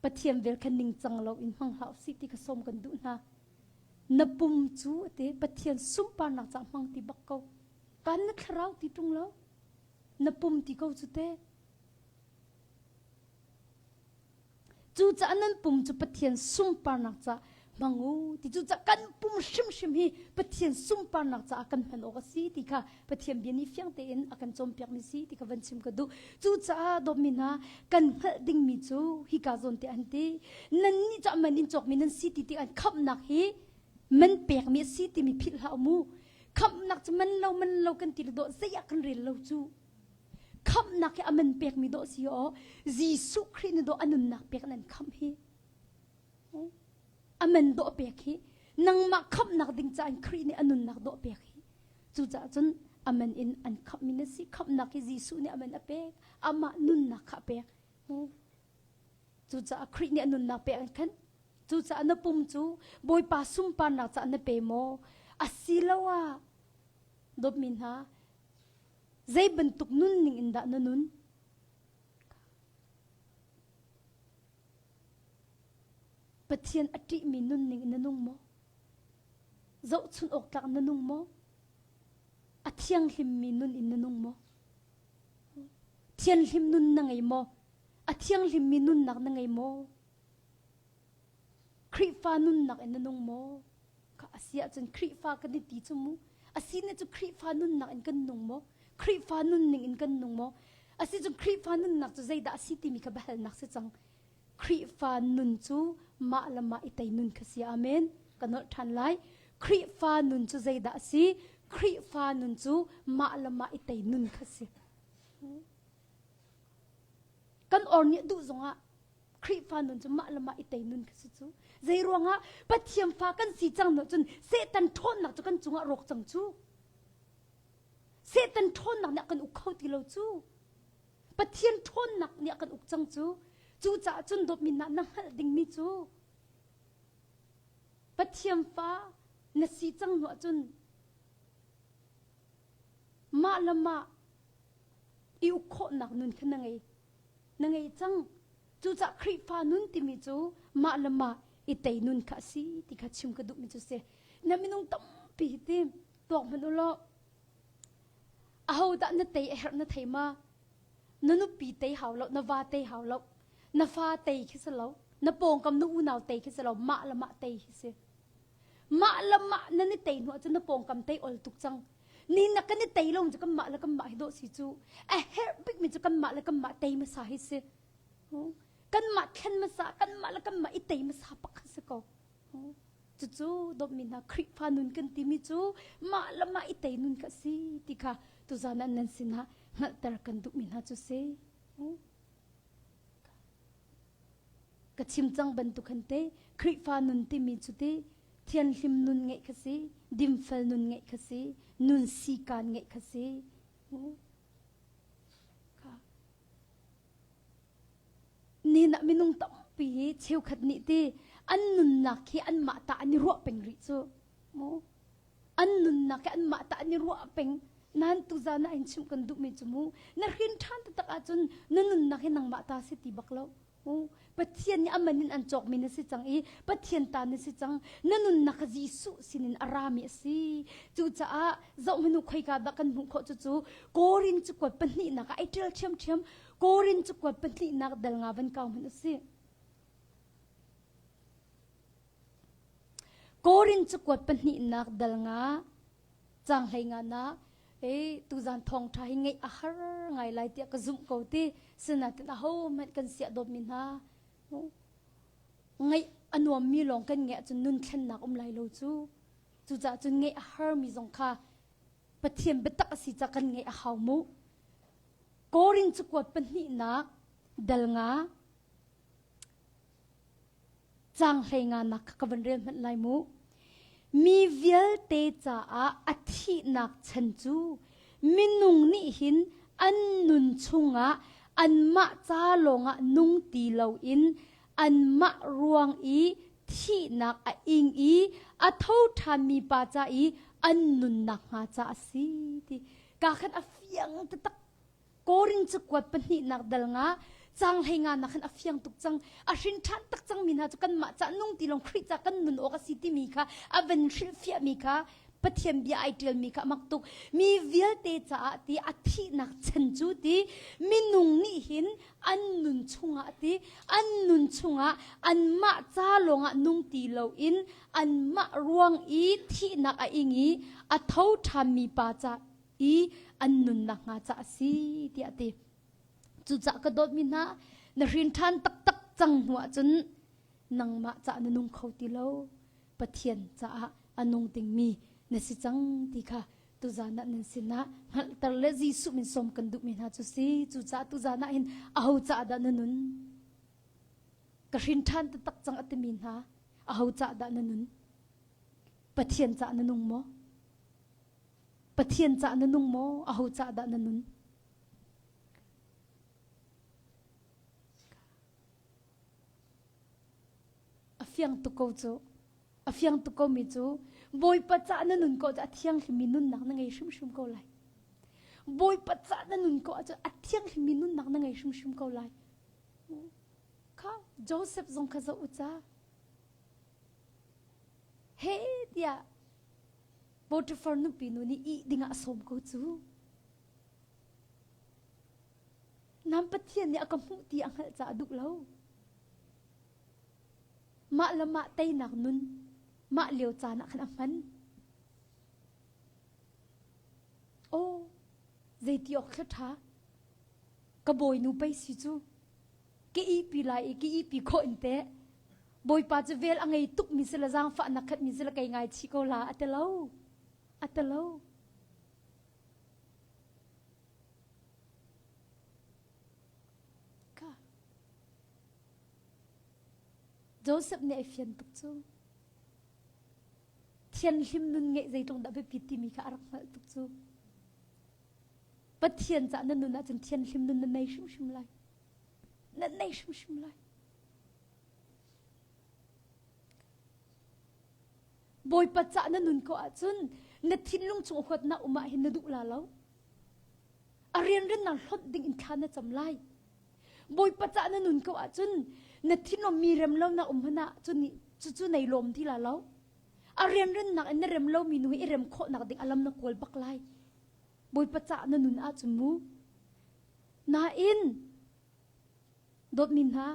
Pathian vel kha ningcang lo in hmang hlah usih ti kha sawm kan duh hna. Na pum cu te Pathian sunparnak ca hmang ti bak ko. Kan na thlarau ti ṭung lo. Na pum ti ko cu te. Cucaah nan pum cu Pathian sunparnak ca hmang u ti cucaah kan pum hrimhrim hi Pathian sunparnak caah kan hman awk a si ti kha Pathian bia nih fiang tein a kan cawnpiakmi si ti kha van chim ka duh. Cucaah dawtmi hna kan hngalh dingmi cu hika zawn te an ti. Nannih cu man in cawkmi nan si ti ti an khamhnak hi man pekmi a si timi philh hlah mu. Khamhnak cu man lo man lo kan ti le dawh zei ah kan rel lo cu. Khamhnak hi a man pekmi dawh si aw Jesuh Khrih nih dawh a nunnak pek nan khamh hi. A man dawh pek hi nangmah khamhnak ding caah Khrih nih a nunnak dawh pek hi. Cucaah cun a man in an khamhmi na si. Khamhnak hi Jesuh nih a man a pek. Amah nunnak kha a pek. Cucaah Khrih nih a nunnak pek an khan. Cucaah na pum cu Bawipa sunparnak caah na pe maw? Asiloah dawtmi hna, zei bantuk nunning in dah na nun? Pathian a ṭihmi nunning in na nung maw? Zohchunh awk tlak na nung maw? A thianghlimmi nun in na nung maw? Thianghlim nun na ngei maw? A thianghlimmi nunnak na ngei maw? Khrihfa nunnak in na nung maw? Ka a si ahcun Khrihfa kan i ti cu mu. A si ne cu Khrihfa nunnak in kan nung maw? Khrihfa nunning in kan nung maw? A si cun Khrihfa nunnak cu zeidah a si timi kha biahalnak si cang. Khrihfa nun cu mah le mah i tei nun kha si. Amen. Ka nolh ṭhan lai. Khrihfa nun cu zeidah a si? Khrihfa nun cu mah le mah i tei nun kha si. Kan or nih duh zongah. Khrihfa nun cu mah le mah i tei nun kha si cu. Zei ruangah Pathian fa kan si cang no cun Satan ṭhawnnak cu kan cungah rawk cang cu. Satan ṭhawnnak nih a kan uk kho ti lo cu. Pathian ṭhawnnak nih a kan uk cang cu. Cucaah cun dawtmi na na hngalh dingmi cu Pathian fa na si cang hnu ahcun mah le mah i uk khawhnak nun kha na ngei. Na ngei cang. Cucaah Khrihfa nun timi cu mah le mah i tei nun kha a si ti kha chim ka duhmi cu si. Na minung tampi hi ti tuak hmanh u law ahodah na tei a herh na thei ma? Na nupi tei hau lo, na va tei hau lo, na fa tei khi si lo, na pawngkam na unau tei khi si lo, mah le mah tei hi si. Mah le mah nan i tei hnu ahcun na pawngkam tei ol tuk cang. Ni na kan i tei lo cu kanmah le kanmah hi dawh si cu. A herh bikmi cu kanmah le kanmah tei hmasa hi si. Kanmah thlen hmasa, kanmah le kanmah i tei hmasa pakhat si ko. Cucu dawtmi hna Khrihfa nun kan timi cu mah le mah i tei nun kha si ti kha tuzan ah nan sinah hngalhter kan duhmi hna cu si. Ka chim cang bantuk han te Khrihfa nun timi cu ti thianhlim nun ngeih kha si, dimfel nun ngeih kha si, nun sikaan ngeih kha si. Nihin ah minung tampi hi cheukhat nih ti an nunnak hi anmah ta an i ruah peng rih cu. Mu an nunnak hi anmah ta an i ruah peng. Nan tuzan ah in chimh kan duhmi cu mu na hrin ṭhan taktak ahcun na nunnak hi nangmah ta si ti bak lo. Pathian nih a man in an cawkmi na si cang i Pathian ta na si cang. Na nunnak kha Jesuh sinin a rami a si. Cucaah zohhmanh u khoika dah kan hmuh khawh cucu Korin cakuat pahnihnak ah ai ṭial ṭhiamṭhiam. Korin cakuat pahnihnak dal nga van kau hmanh u sih. Korin cakuat pahnihnak dal nga Caang hlei nga e tuzan thawngṭha hi ngeih a har ngai lai tiah ka zumh ko ti sinain ahohmanh kan siah dawtmi hna ngeih a nuammi lawng kan ngeih ahcun nun thlennak um lai lo cu cucaah cun ngeih a harmi zong kha Pathian biatak a si ca kan ngeih a hau mu Korin cakuat pahnihnak dal nga Caang hleinganak kha ka van rel hmanh lai mu. Mi vialte caah a thihnak chan cu minung nih hin an nun chungah anmah ca lawngah nung ti loin anmah ruang i thihnak a ing i a tho ṭhanmi pa ca i an nunnak hnga ca a si ti ka khan a fiang taktak Korin cakuat pahnihnak dal nga cang hlei nga nak khan a fiang tuk cang a hrin ṭhan tak cang mi hna cu kanmah ca nung ti lawng Khrih ca kan nun awk a si timi kha a van hrilhfiah mi kha Pathian bia ai ṭial mi kha a mak tuk mi vialte caah ti a thihnak chan cu ti minung nih hin an nun chungah ti an nun chungah anmah ca lawngah nung ti loin anmah ruang i thihnak a ing i a tho ṭhan mi pa ca i an nunnak hnga ca a si tiah a ti. Cucaah ka dawtmi hna, na hrin ṭhan taktak cang hnu ahcun nangmah caah na nung kho ti lo. Pathian caah a nung dingmi na si cang ti kha tuzan ah nan sinah hngalhter le Jesuh min sawm kan duhmi hna cu si. Cucaah tuzan ah hin aho caah dah na nun? Ka hrin ṭhan taktak cang a timi hna, aho caah dah na nun? Pathian caah na nung maw? Pathian cah na nung maw? Aho cah dah na nun? A fiang tuk ko cu. A fiang tuk ko mi cu Bawipa cah na nun ko cu a thianghlimmi nunnak na ngei hrimhrim ko lai. Bawipa cah na nun ko ahcun a thianghlimmi nunnak na ngei hrimhrim ko lai. Kha Joseph zong kha zoh u ca. He tiah Potiphar nupi nu nih ih dingah a sawm ko cu. Nam Pathian nih a ka hmuh ti a hngalh caah a duh lo. Mah le mah teinak nun mah lio caan ah khan a hman. Aw, zeiti awk thla ṭha. Ka bawinu pei si cu. Ka ihpi lai i ka ihpi khawh in teh. Bawipa cu vel a ngei tukmi si le zaangfahnak khatmi si le kei ngaichih ko la a ti lo. A ti lo. Ka. Joseph nih ai fian tuk cu. Thianhlim nun ngeih zeitluk dah biapi timi kha a rak hngalh tuk cu. Pathian cah na nun ahcun thianhlim nun na nei hrimhrim lai. Na nei hrimhrim lai. Bawipa cah na nun ko ahcun na thinlung chung huatnak um ah hin na duh la lo. A rianrennak hlonh ding in thla na cam lai. Bawipa cah na nun ko ahcun na thinlung mi rem lo na um hmanh ah cun cucu nei lawm ti la lo. A rianrennak in na rem lomi nu hi i rem khawhnak ding a lam na kawl bak lai. Bawipa cah na nun ahcun mu. Nain dawtmi hna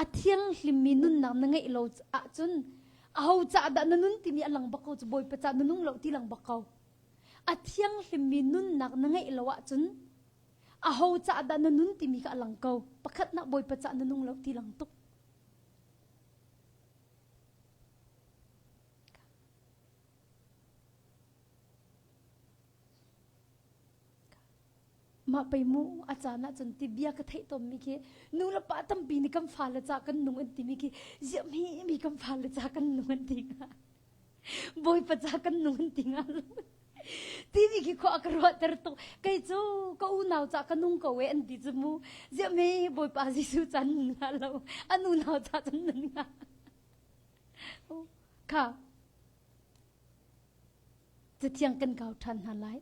a thianghlimmi nunnak na ngeih lo ahcun aho cah dah na nun timi a lang bak ko cu Bawipa cah na nung lo ti lang bak ko. A thianghlimmi nunnak na ngeih lo ahcun aho cah dah na nun timi kha a lang ko. Pakhatnak Bawipa cah na nung lo ti lang tuk. Mah pei mu a caan ahcun ti bia ka theih tawnmi khi nu le pa tampi nih kan fale ca kan nung an timi khi ziah mi mi kan fale ca kan nung an ti hnga. Bawipa ca kan nung an ti hnga lo. Timi khi khua a ka ruahter tuk. Kei cu ka unau ca ka nung ko e an ti cu mu. Ziah mi Bawipa Jesuh ca nun hnga lo. An unau ca cun nun hnga. Kha Cathiang kan kau ṭhan hna lai.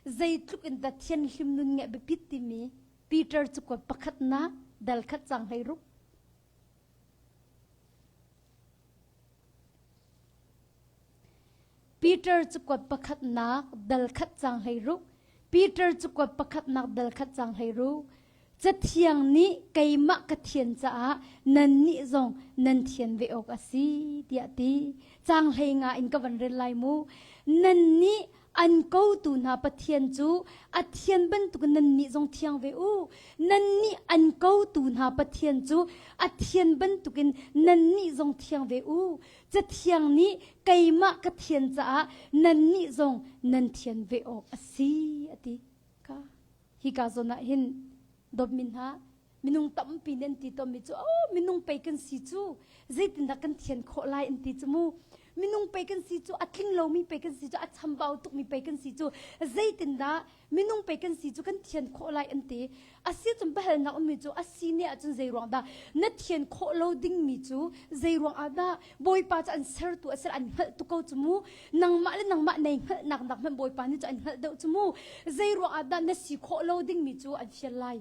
Zeitluk in dah thianhlim nun ngeih biapit timi Peter cakuat pakhatnak dal khat cang 16. Peter cakuat pakhatnak dal khat cang 16. Peter cakuat pakhatnak dal khat cang 16. Cathiang nih keimah ka thian caah nannih zong nan thian ve awk a si tiah ti. Caang hlei nga in ka van rel lai mu. Nannih an kotu hna Pathian cu a thian bantukin nannih zong thiang ve u. Nannih an kotu hna Pathian cu a thian bantukin nannih zong thiang ve u. Cathiang nih keimah ka thian caah nannih zong nan thian ve awk a si a ti. Ka Hika zawn ah hin dawtmi hna minung tampi nih an ti tawnmi cu oh minung pei kan si cu zeitindah kan thian khawh lai an ti cu mu minung pei kan si cu a tling lomi pei kan si cu a chambau tukmi pei kan si cu zeitindah minung pei kan si cu kan thian khawh lai an ti a si cun biahalnak ummi cu a si ne ahcun zei ruang dah na thian khawh lo dingmi cu zei ruang ah dah Bawipa cu an sertu a ser an hngalh tuk ko cu mu nangmah le nangmah nei hngalhnak nak hmanh Bawipa nih cu an hngalh deuh cu mu zei ruang ah dah na si khawh lo dingmi cu an fial lai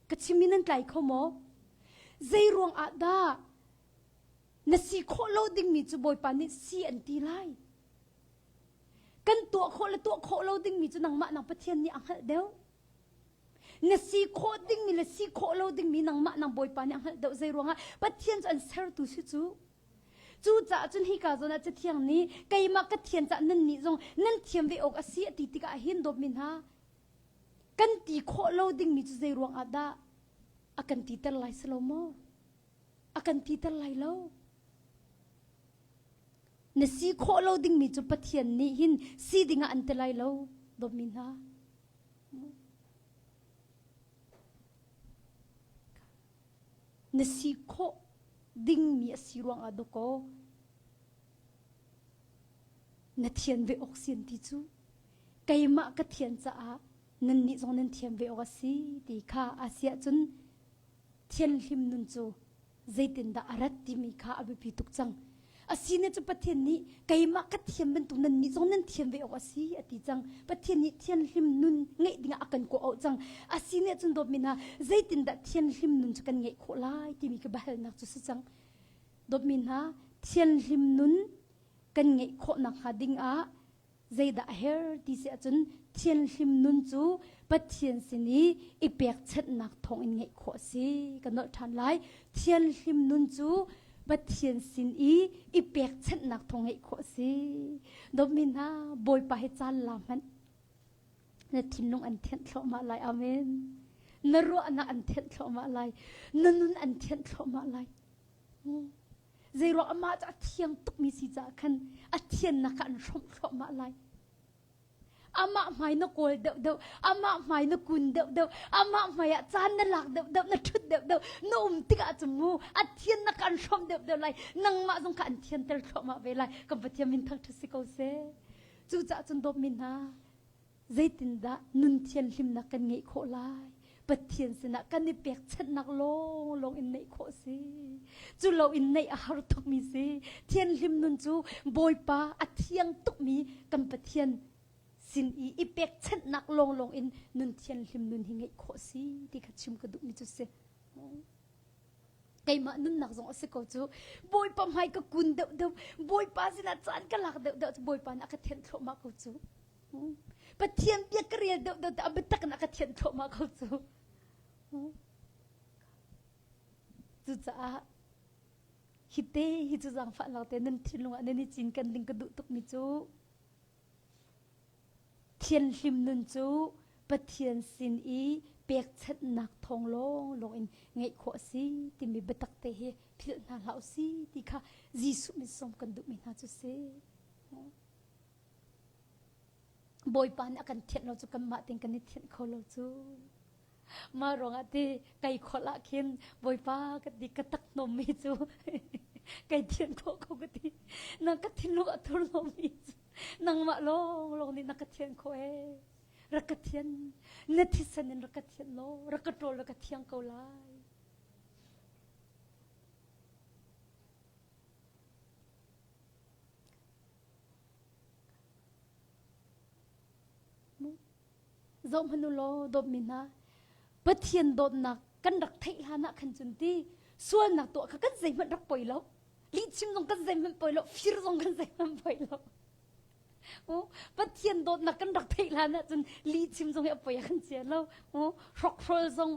ka chimmi nan tlai kho maw zei ruang ah dah na si khawh lo dingmi cu Bawipa nih si an ti lai kan tuah khawh le tuah khawh lo dingmi cu nangmah nang Pathian nih a hngalh deuh Na si khawh dingmi le si khawh lo dingmi nangmah nang Bawipa nih a hngalh deuh zei ruangah Pathian cu an sertu si cu. Cucaah cun hika zawn ah Cathiang nih keimah ka thian caah nannih zong nan thiam ve awk a si a ti tikah hin dawtmi hna kan ti khawh lo dingmi cu zei ruangah dah a kan titer lai si lo maw? A kan titer lai lo. Na si khawh lo dingmi cu Pathian nih hin si dingah an ti lai lo dawtmi hna. Na si khawh dingmi a si ruangah dawkaw na thian ve awk si an ti cu keimah ka thian caah nannih zong nan thiam ve awk a si ti kha a si ahcun thianhlim nun cu zeitindah a rat timi kha a biapi tuk cang. A si ne cu Pathian nih keimah ka thiam bantuk nannih zong nan thiam ve awk a si a ti cang. Pathian nih thianhlim nun ngeih dingah a kan kawh auh cang. A si ne cun dawtmi hna zeitindah thianhlim nun cu kan ngeih khawh lai timi ka biahalnak cu si cang. Dawtmi hna thianhlim nun kan ngeih khawh nakhnga dingah zeidah a her ti si ahcun thianhlim nun cu Pathian sin i i pekchanhnak thawngin ngeih khawh a si. Ka nolh ṭhan lai. Thianhlim nun cu Pathian sin i i pekchanhnak thawng ngeih khawh a si. Dawtmi hna, Bawipa hi caan la hmanh. Na thinlung an thianh thluahmah lai. Amen. Na ruahnak an thianh thluahmah lai. Na nun an thianh thluahmah lai. Zeiruang amah cu a thiang tukmi si caah khan a thiannak kha an hrawmh thluahmah lai. Amah hmai na kawl deuhdeuh, amah hmai na kun deuhdeuh, amah hmai ah caan na lak deuhdeuh, na ṭhut deuhdeuh, na um tikah cun mu a thiannak an hrawmh deuhdeuh lai. Nangmah zong kha an thianter thluahmah ve lai. Kan Pathian min thangṭhat si ko seh. Cucaah cun dawtmi hna, zeitindah nun thianhlimnak kan ngeih khawh lai? Pathian sinah kan i pekchanhnak lawnglawng in neih khawh si. Cu lo in neih a har tukmi si. Thianhlim nun cu Bawipa a thiang tukmi kan Pathian sin i i pekchanhnak lawnglawng in nun thianhlim nun hi ngeih khawh si ti kha chim ka duhmi cu si. Keimah nunnak zong a si ko cu. Bawipa hmai ka kun deuhdeuh, Bawipa sinah caan ka lak deuhdeuh cu Bawipa nih a ka thianh thluahmah ko cu. Pathian bia ka rel deuhdeuh te a biatak in a ka thianh thluahmah ko cu. Cucaah hi te hi cu zaangfahnak te nan thinlung ah nan i cinken ding ka duh tukmi cu Thianhlim nun cu Pathian sin i pekchanhnak thawng lawnglawng in ngeih khawh a si timi biatak te hi philh hna hlah u si ti kha Jesuh min sawm kan duhmi hna cu si. Bawipa nih a kan thianh lo cu kanmah tein kan i thianh kho lo cu. Mah ruangah ti kai kholh ah khin Bawipa ka ti ka tak hnawmmi cu kai thianh khawh ko ka ti. Na ka thinlung a thur hnawmmi cu nangmah lawnglawng nih na ka thianh khawh ee. Rak ka thian, na thisen in rak ka thianh law, rak ka ṭawl rak ka thiang ko lai. Zohhmanh u law dawtmi hna, Pathian dawtnak kan rak theih hlan ah khan cun ti sualnak tuah kha kan zeihmanh rak poi lo. Lihchim zong kan zeihmanh poi lo, fir zong kan zeihmanh poi lo. Pathian dawtnak kan rak theih hlan ah cun lihchim zong hi a poi ah kan chia lo. Hrokhrol zong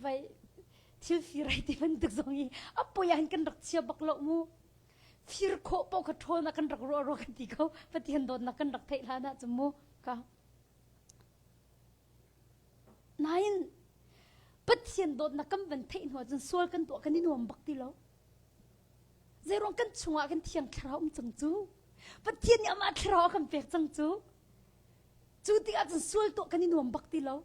vai thil fir ai ti bantuk zong hi a poi ah hin kan rak chia bak lo mu. Fir khawh paoh kha ṭhawn ah kan rak ruah rua kan ti ko. Pathian dawtnak kan rak theih hlan ah cun mu ka. Nain Pathian dawtnak kan van theih hnu ahcun sual kan tuah kan i nuam bak ti lo. Zeiruang kan chungah kan thiang thlarau um cang cu. Pathian nih amah thlarau a kan pek cang cu. Cu tikah cun sual tuah kan i nuam bak ti lo.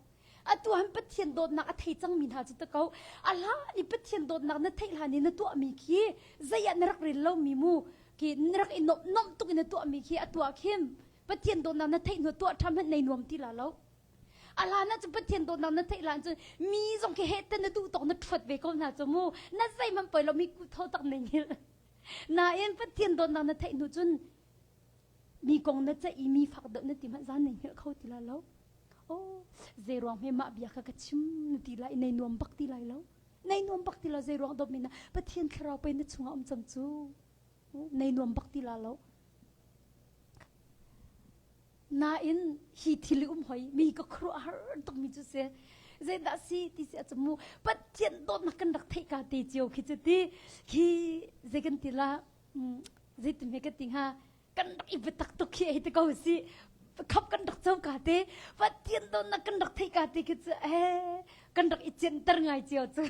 Atu han Pathian dawtnak a thei cangmi hna cu ta ko. A hlan i Pathian dawtnak na theih hlan i na tuahmi khi zei ah na rak rel lomi mu khi na rak i nomh nomh tuk in na tuahmi khi atu ah khin Pathian dawtnak na theih hnu tuah ṭha hmanh nei nuam ti la lo. A hlan ah cun Pathian dawtnak na theih hlan cun mi zong khi heh te na duh tawk na ṭhuat ve ko hna cu mu. Na zeihmanh poi lo mi tho tak nei hngilh. Nain Pathian dawtnak na theih hnu cun mi kong na ceih i mi fak deuh na ti hmanh zan nei hngilh kho ti la lo. Oh, zei ruang hme mah bia kha ka chim na ti lai nei nuam bak ti lai lo. Nei nuam bak ti lo zei ruang dawt mi na Pathian thlarau pei na chungah um cang cu. Nei nuam bak ti la lo. Nain hi thil i um hoi mi ka khuaruahhar tukmi cu si. Zeidah si ti si ahcun mu Pathian dawtnak kan rak theih ka te cio khi cu ti khi zei kan ti la zeitin hme ka ti hnga kan rak i biatak tuk khi hei ti ko si khap kan rak co ka te Pathian dawtnak kan rak theih ka te khi cu eh kan rak i cianter ngai cio cu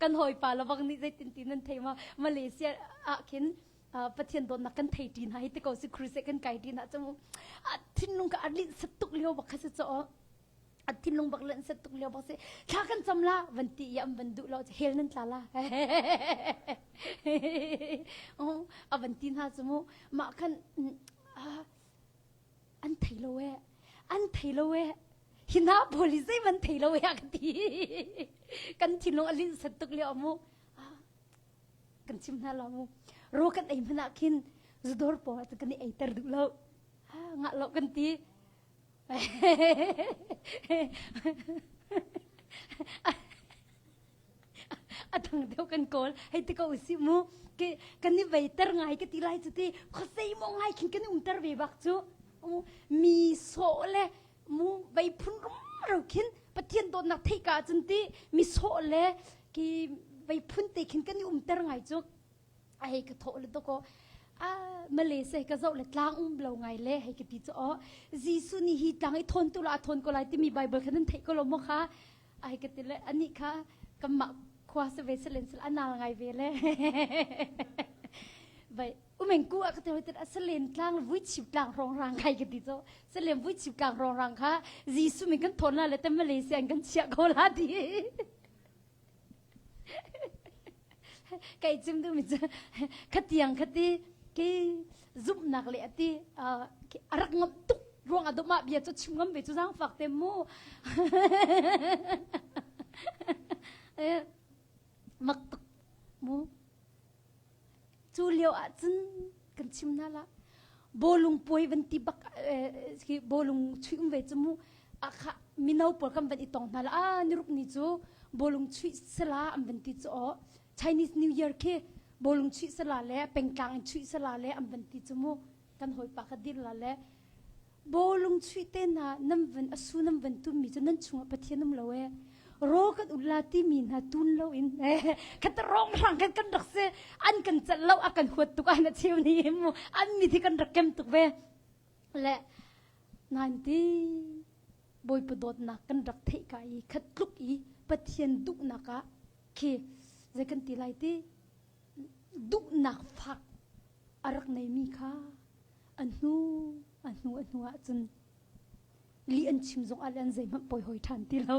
kan hawipa lawang nih zeitin ti nan thei ma Malaysia ah khin Pathian dawtnak kan thei ṭi hna hi ti ko si crusade kan kai ṭi hna cu a thinlung ka a linh sat tuk lio bak kha si cu a thinlung bak linh sat tuk lio bak si thla kan cam la van ti i am van duh lo hel nan tla la a van ti hna cu mu mah khan an thei lo e an thei lo e hi na pawl hi zei man thei lo e ka ti kan thinlung a linh sat tuk lio mu kan chim hna lo mu ro kan ei hmanh ah khin zudawr pawl ah kan i eiter duh lo ngah lo kan ti a dang deuh kan kawl hei ti ko usih mu ke kan i veiter ngai ka ti lai cu ti khuasei mo ngai khin kan i umter ve bak cu mi sawh le mu vei phun rumro khin Pathian dawtnak theih ka ahcun ti mi sawh le ki vei phun te khin kan i umter ngai cu a hei ka thawh le dawkaw a Malaysia ka zoh le tlang um lo ngai le hei ka ti cu aw Jesuh nih hi tlang i thawn tu la a thawn ko lai timi Bible kha nan theih ko lo maw kha a hei ka ti le anih kha kanmah khua se ve selen sel a nal ngai ve le. Vai umeng ku a ka ti hoi a salen tlang vui chip tlang rong rang kai ka ti cho. Salen vui chip tlang rong rang kha Jesuh min kan thawn la le te Malaysia in kan chiah ko la ti. Kai chim du mi cu khatiang khati ki zumhnak le ati a rak ngam tuk ruang ah mah bia cu chim ngam ve cu zaangfak te mu mak tuk mu Cu lio ahcun kan chim hna la bawlung puai van ti bak khi bawlung chuih um ve cu mu akha mino pawl kan van i tong hna la a niruk ni cu bawlung chuih sala an van ti cu aw Chinese New Year khi bawlung chuih sala le pengtlang in chuih sala le an van ti cu mu kan hawipa kha dir la le Bawlung chuih te hna nan van a su nan van tummi cu nan chungah Pathian um lo ee. Raw kan ul la timi hna tun lo in khat rong rang kan kan rak si an kan celh lo a kan huat tuk an a cheu ni mu an mi thi kan rak kem tuk ve le nan ti Bawipa dawtnak kan rak theih ka i khat tluk i Pathian duhnak ah khi zei kan ti lai ti duhnak fak a rak neimi kha a hnu a hnu a hnu ahcun lih an chim zong ah le an zeihmanh poi hoi ṭhan ti lo.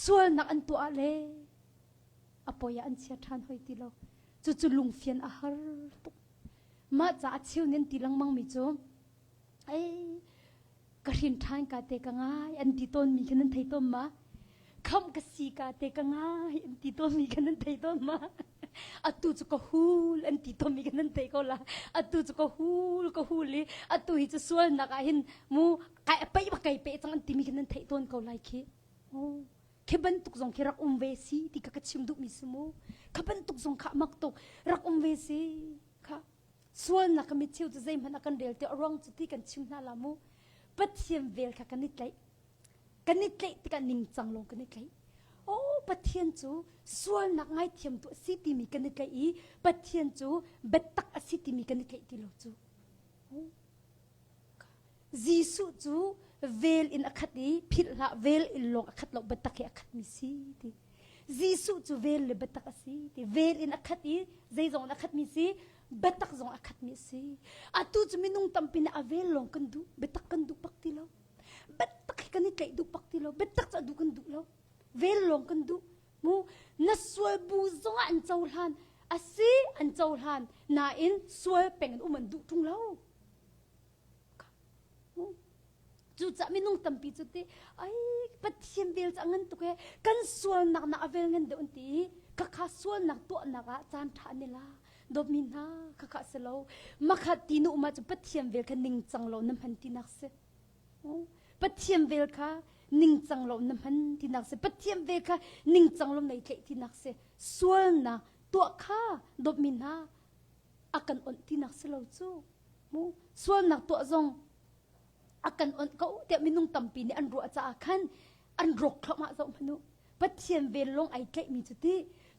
Sualnak an tuah le a poi ah an chia ṭhan hoi ti lo. Cucu lungfian a har tuk. Mah caah cheu nih an ti lengmang mi cu ei ka hrin ṭhan ka te ka ngai an ti tawnmi kha nan thei tawn ma? Khamh ka si ka te ka ngai an ti tawnmi kha nan thei tawn ma? Atu cu ka hul an ti tawnmi kha nan thei ko la. Atu cu ka hul ka hul i atu hi cu sualnak ah hin mu kai pei ba kai pe cang an timi kha nan theih tawn ko lai khi. Oh. Khi bantuk zong khi rak um ve si ti ka ka chim duhmi si mu. Kha bantuk zong kha mak tuk rak um ve si kha. Sualnak mi cheu cu zeihmanh a kan rel ti a ruang cu ti kan chim hna la mu. Pathian vel kha kan i tlaih. Kan i tlaih tikah ningcang lawng kan i tlaih. Oh, Pathian cu sualnak ngaithiamtu a si timi kan i tlaih i Pathian cu biatak a si timi kan i tlaih ti lo cu. Oh. Jesuh cu vel in a khat i philh hlah vel in lawng a khat lo biatak he a khatmi si ti. Jesuh cu vel le biatak a si ti. Vel in a khat i zeizong in a khatmi si biatak zong a khatmi a si. Atu cu minung tampi nih a vel lawng kan duh, biatak kan duh bak ti lo. Biatak hi kan i tlaih duh bak ti lo. Biatak cu a duh kan duh lo. Vel lawng kan duh. Mu na sual bu zongah an cohlan. A si an cohlan. Nain sual peng in um an duh ṭung lo. Cucaah minung tampi cu ti ai Pathian vel cu a ngan tuk e kan sualnak nak a vel ngan deuh an ti i khakha sualnak tuahnak ah caan ṭha an i la dawtmi hna khakha si lo makhat ti nu um ah cu Pathian vel kha ningcang lo na hman tinak si Pathian vel kha ningcang lo na hman tinak si Pathian vel kha ningcang lo nei tlaih tinak si sualnak tuah kha dawtmi hna a kan onh tinak si lo cu mu sualnak tuah zong a kan onh ko tiah minung tampi nih an ruah caah khan an rawk thluahmah zoh hmanh u Pathian vel lawng ai tlaihmi cu ti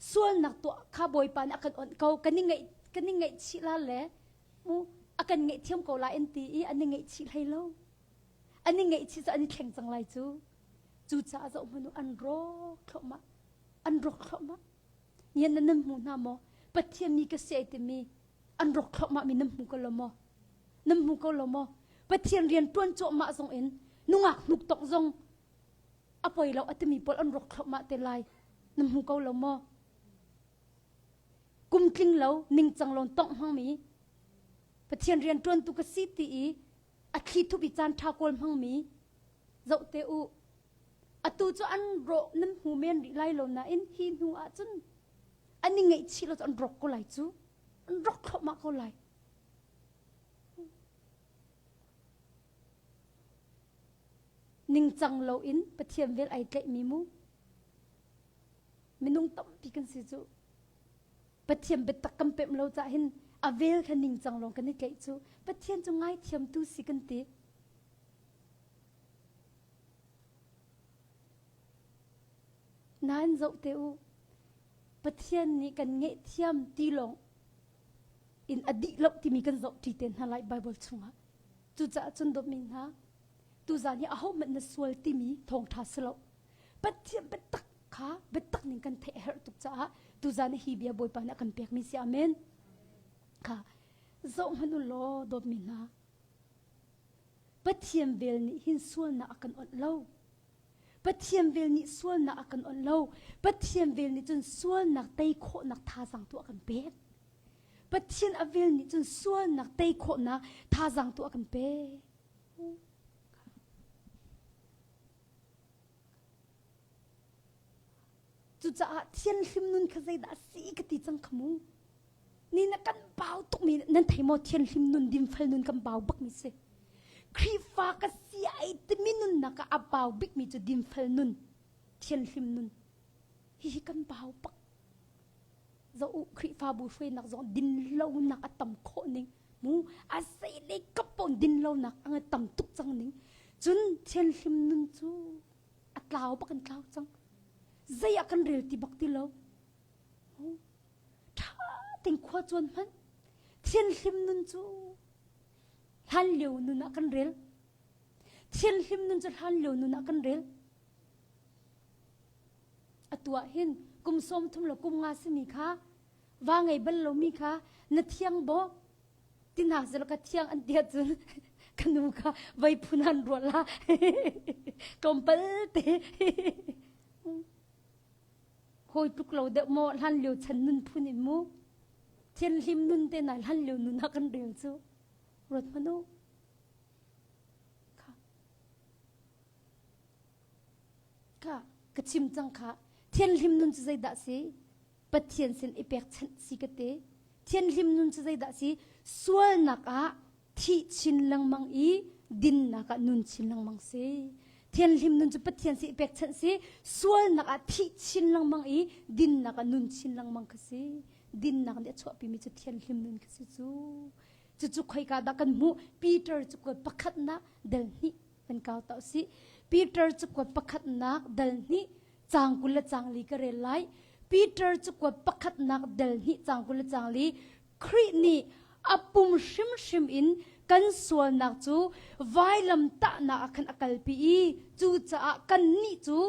sualnak tuah kha Bawipa nih a kan onh ko kan i ngaih kan i ngaihchih la le mu a kan ngaihthiam ko lai an ti i an i ngaihchih hlei lo an i ngaihchih cu an i thleng cang lai cu cucaah zoh hmanh u an rawk thluahmah an rawk thluahmah Nian na nan hmu hna maw? Pathian mi ka si ai timi an rawk thluahmah mi nan hmu ko lo maw? Nan hmu ko lo maw? Pathian rian ṭuan cuahmah zong in nungak hnuk tok zong a poi lo a timi pawl an rawk thluahmah te lai. Nan hmu ko lo maw? Kum tling lo ningcang lo tongh hmangmi Pathian rian ṭuantu ka si ti i a thli thup i caan ṭha kawl hmangmi zoh te u Atu cu an rawh nan hmu men rih lai lo nain hi hnu ah cun an i ngaihchih lo cu an rawk ko lai cu. An rawk thluahmah ko lai. Ningcang loin Pathian vel ai tlaihmi mu. Minung tampi kan si cu. Pathian biatak kan pemh lo cah hin a vel kha ningcang lawng kan i tlaih cu. Pathian cu ngaithiamtu si kan ti. Nain zoh te u, Pathian nih kan ngaihthiam ti lawng in a dih lo timi kan zoh ṭi te hna lai Baibal chungah. Cucaah cun dawtmi hna, tuzaan hi ahohmanh na sual timi thawngṭha si lo. Pathian biatak kha. kha biatak ning kan theih a herh tuk caah tuzan hi bia Bawipa nih a kan pekmi si amen. Kha zoh hmanh u law dawtmi hna Pathian vel nih hin sualnak a kan onh lo. Pathian vel nih sualnak a kan onh lo. Pathian vel nih cun sualnak tei khawhnak thazaang tu a kan pek. Pathian a vel nih cun sualnak tei khawhnak thazaang tu a kan pek. Cucaah thianhlim nun kha zeidah a si ka ti cang kha mu. Ni na kan bau tukmi nan thei maw thianhlim nun dinfel nun kan bau bakmi si. Khrihfa ka si ai timi nunnak ah a bau bikmi cu dinfel nun, thianhlim nun. Hihi kan bau bak. Zoh u Khrihfabu hruainak zong dinlonak a tam khawh ning mu a zei kap pawn dinlonak a tam tuk cang ning. Cun thianhlim nun cu a tlau bak in tlau cang. Zei ah kan rel ti bak ti lo. Ṭha tein khua cuan hmanh. Thianhlim nun cu hlan lio nun ah kan rel. Thianhlim nun cu hlan lio nun ah kan rel. Atu ah hin kum sawm thum le kum nga simi kha va ngei bal lomi kha na thiang baw ti hna selaw ka thiang an ti ahcun ka nu kha vei phun an ruah la tlawmpal te hawi tluk lo deuh maw hlan lio chan nun phun in mu thianhlim nun te na hlan lio nun ah kan rel cu ruat hmanh u kha kha ka chim cang kha thianhlim nun cu zeidah si Pathian sin i pekchanh si ka ti. Thianhlim nun cu zeidah si? Sualnak ah thih chin lengmang i dinnak ah nun chin lengmang si. Thianhlim nun cu Pathian sin i pekchanh si. Sualnak ah thih chin lengmang i dinnak ah nun chin lengmang kha si. Dinnak nih a chuahpimi cu thianhlim nun kha si cu. Cucu khoika dah kan hmuh? Peter cu pakhatnak dal hnih kan kau ta usih. Peter cu pakhatnak dal hnih Caang 20 le caang li ka rel lai. Peter cakuat pakhatnak del hnih caang 20 le caang li Khrih nih a pum hrimhrim in kan sualnak cu vailam tahnak ah khan a kalpi i cucaah kannih cu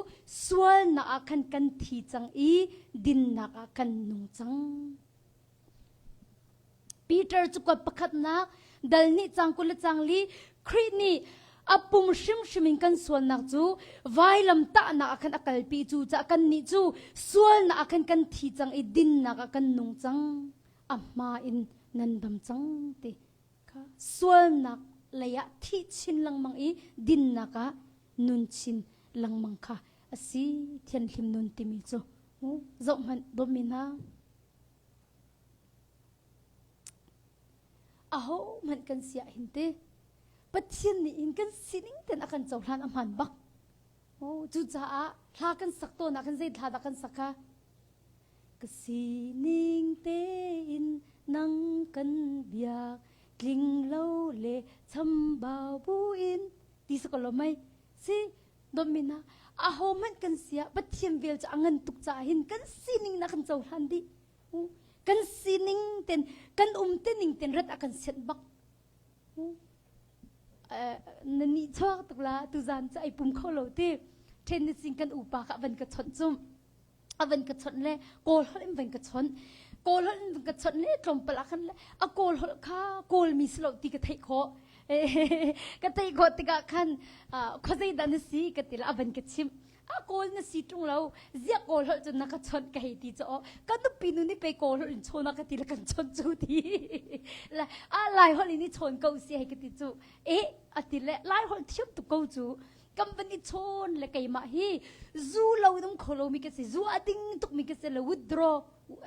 sualnak ah khan kan thi cang i dinnak ah kan nung cang. Peter cakuat pakhatnak dal nih cang 20 le cang li Khrih nih a pum hrimhrim in kan sualnak cu vailam tahnak ah khan a kalpi cu caah kannih cu sualnak ah khan kan thi cang i dinnak ah kan nung cang a hma in nan dam cang ti kha sualnak lei ah thih chin lengmang i dinnak ah nun chin lengmang kha a si thianhlim nun timi cu zoh hmanh dawtmi hna Ahohmanh kan si ah hin ti Pathian nih hin kan sining ten a kan cohlan a hmaan bak. Oh, cucaah hla kan sak tawn ah khan zei hla dah kan sak kha? Ka sining tein nang kan biak tling lo le chambau buin ti si ko lo mei si dawtmi hna ahohmanh kan si ah Pathian vel cu a ngan tuk caah hin kan sining na kan cohlan dih kan sining ten kan um te ning ten rat a kan sianh bak na nih chuak tuk la tuzan cu ai pum kho lo ti then ni sing kan upa kha van ka chawnh cum a van ka chawnh le kawl holh in van ka chawnh kawl holh in van ka chawnh le tlawmpal ah khan le a kawl holh kha kawl mi si lo ti ka theih khawh ka theih khawh tikah khan khuazei dah na si ka ti la a van ka chimh a kawl na si ṭung lo ziah kawl holh cun na ka chawnh ka hei ti cu aw ka nupi nu nih pei kawl holh in chawn a ka ti le kan chawnh cu ti le a lai holh in i chawn ko si hei ka ti cu eh a ti le lai holh thiam tuk ko cu kan van i chawn le keimah hi zu lo dum kho lo mi ka si zu a ding tuk mi ka si le withdraw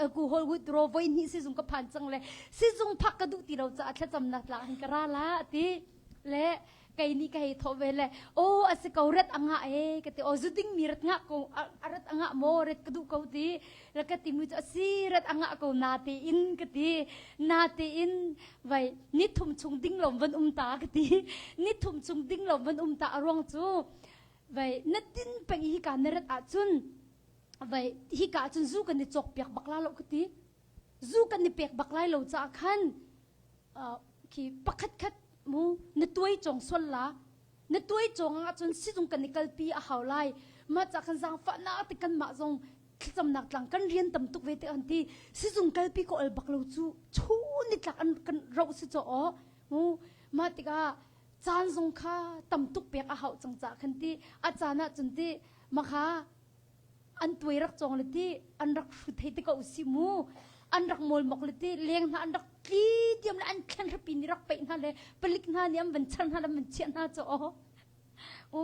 alcohol withdraw voi hnih sizung ka phan cang le sizung phak ka duh ti lo caah thlacamnak tla hin ka ra la ti le kei nih ka hei thawh ve le aw a si ko rat a ngah e ka ti aw zu ding mi rat ngah ko a rat a ngah maw rat ka duh ko ti la ka ti mu cu a si rat a ngah ko na te in ka ti na te in vai ni thum chung ding lom van um ta ka ti ni thum chung ding lom van um ta a ruang cu vai na tin peng hi ka na rat ahcun vai hi ka cun zu kan i cawk piak bak la lo ka ti zu kan i pek bak lai lo caah khan khi pakhat khat mu na tuai cong sual la. Na tuai cawng ahcun sizung kan i kalpi a hau lai. Mah ca kan zaangfahnak te kan mah zong thlacamnak tlang kan rian tam tuk ve te an ti. Sizung kalpi ko al bak lo cu chun ni tlak an kan roh si chaw aw. Mu mah tikah caan zong kha tam tuk pek a hauh cang ca khan ti a caan ah cun ti makha an tuai rak cawng le ti an rak hrut hei ti ko si mu an rak mawlmok le ti leng hna an rak tli diam le an thlen hrapi nih rak peih hna le palik hna nih an van char hna le an van chiah hna cu aw u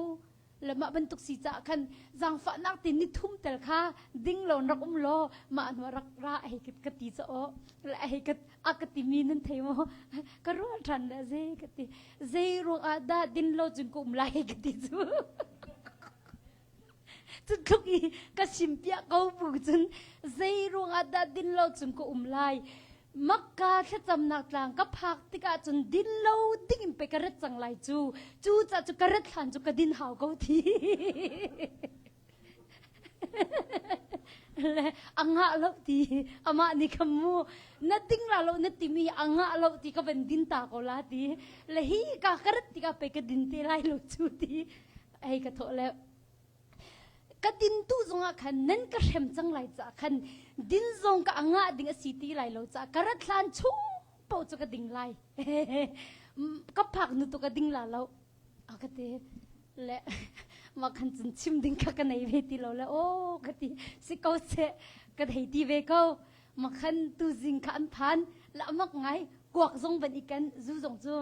le mah bantuk si caah khan zaangfahnak te ni thum tel kha ding lo rak um law mah hnu rak ra hei ka ti ca aw le hei ka a ka timi nan thei maw ka ruah ṭhan le zei ka ti zei ruang ah dah din lo cun ka um lai ka ti cu Cu tluk i ka simpiah ko bu cun zei ruangah dah din lo cun ka um lai. Makka thlacamnak tlang ka phak tikah cun din lo ding in pei ka rat cang lai cu. Cu ca cu ka rat hlan cu ka din hau ko thi. Le a ngah lo ti amah nih kha mu na ding la lo na timi a ngah lo ti ka van din ta ko la ti le hi ka ka rat tikah pei ka din te lai lo cu ti hei ka thawh le ka din tu zongah khan nan ka hrem cang lai caah khan din zong ka angah ding a si ti lai lo caah ka rat hlan chung paoh cu ka ding lai ka phak nu tu ka ding la lo a ka ti le mah khan cun chim ding kha ka nei ve ti lo le o ka ti si ko se ka thei ti ve ko ma khan tu zing kha an phan la mak ngai kuak zong van ikan zu zong cu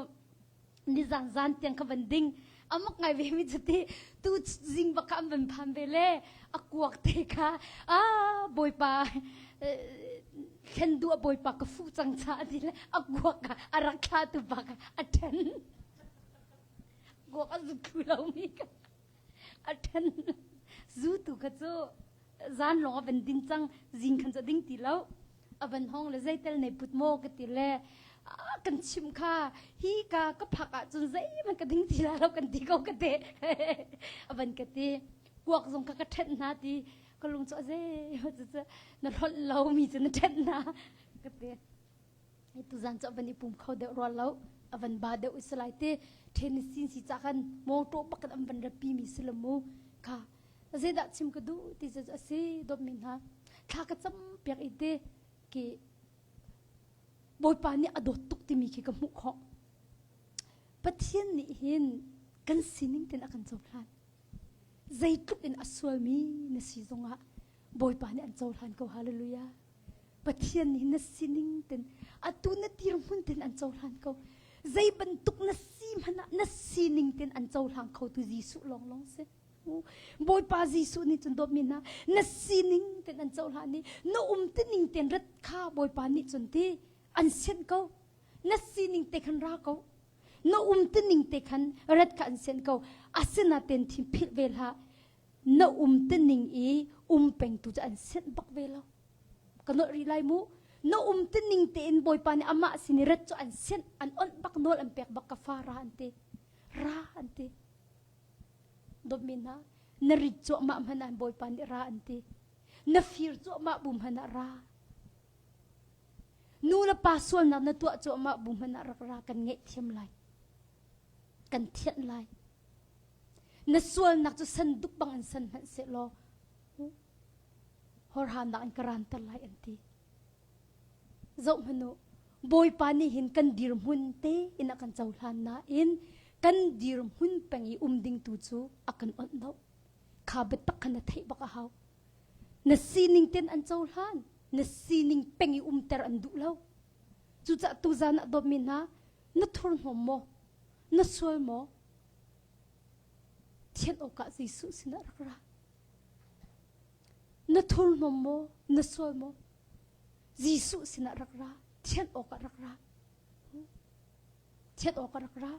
nizan zan tiang kha van ding amak ngai ve mi cuti tu zing bak kha an van phan ve le a kuak te kha a bawipa thlen du a bawipa ka fu cang cha ti le a kuak kha a rak thla tu pa kha a then kuak a zu thlu lo mi kha a then zu tu kha cu zan lawng a van din cang zing khan cu ding ti lo a van hong le zeitel nei put maw ka ti le kan chim kha hi ka ka phak ah cun zeihmanh ka ding ti la lo kan ti ko ka te a van ka ti kuak zong kha ka ṭhenh hna ti ka lung cu a zei na hlonh lo mi cu na ṭhenh hna ka ti tuzan cu a van i pum kho deuh rual lo a van ba deuh i salai te Tennessee si ca khan mawṭaw bak in an van rapi mi si lo mu kha zeidah chim ka duh ti cu a si dawtmi hna thla ka cam piak i te ki Bawipa nih a dawt tuk timi khi ka hmuh khawh Pathian nih hin kan sining ten a kan cohlan zeitluk in a sualmi na si zongah Bawipa nih an cohlan ko hallelujah Pathian nih na sining ten atu na dirhmun ten an cohlan ko zei bantuk na si hmanh ah na sining ten an cohlang kho tu Jesuh lawnglawng si Bawipa Jesuh nih cun dawtmi hna na sining ten an cohlan i na um tining ten rat kha Bawipa nih cun ti an sianh ko na sining te khan ra ko na um tining te khan rat kha an sianh ko asinaten thim philh ve hlah na um tining i um peng tu cu an sianh bak ve lo ka nolh rih lai mu na um tining tein Bawipa nih amah sin i rat cu an sianh an onh bak nawl an pek bak ka fa ra an ti ra an ti Dawtmi hna, na rit cuahmah hmanh ah Bawipa nih ra an ti. Na fir cuahmah bu hmanh ah ra. Nu le pa sualnak na tuah cuahmah bu hmanh ah rak ra kan ngaihthiam lai. Kan thianh lai. Na sualnak cu sanduk bang in san hmanh sehlaw horhanak in ka ranter lai an ti. Zoh hmanh u, Bawipa nih hin kan dirhmun tein a kan cohlan nain kan dirhmun peng i um ding tu cu a kan onh lo. Kha biatak kha na theih bak a hau. Na sining ten an cohlan, na sining peng i umter an duh lo. Cucaah tuzan ah dawtmi hna, na thurhnawm maw? Na sual maw? Thianh awkah Jesuh sinah rak ra. Na thurhnawm maw? Na sual maw? Jesuh sinah rak ra. Thianh awkah rak ra. Thianh awkah rak ra.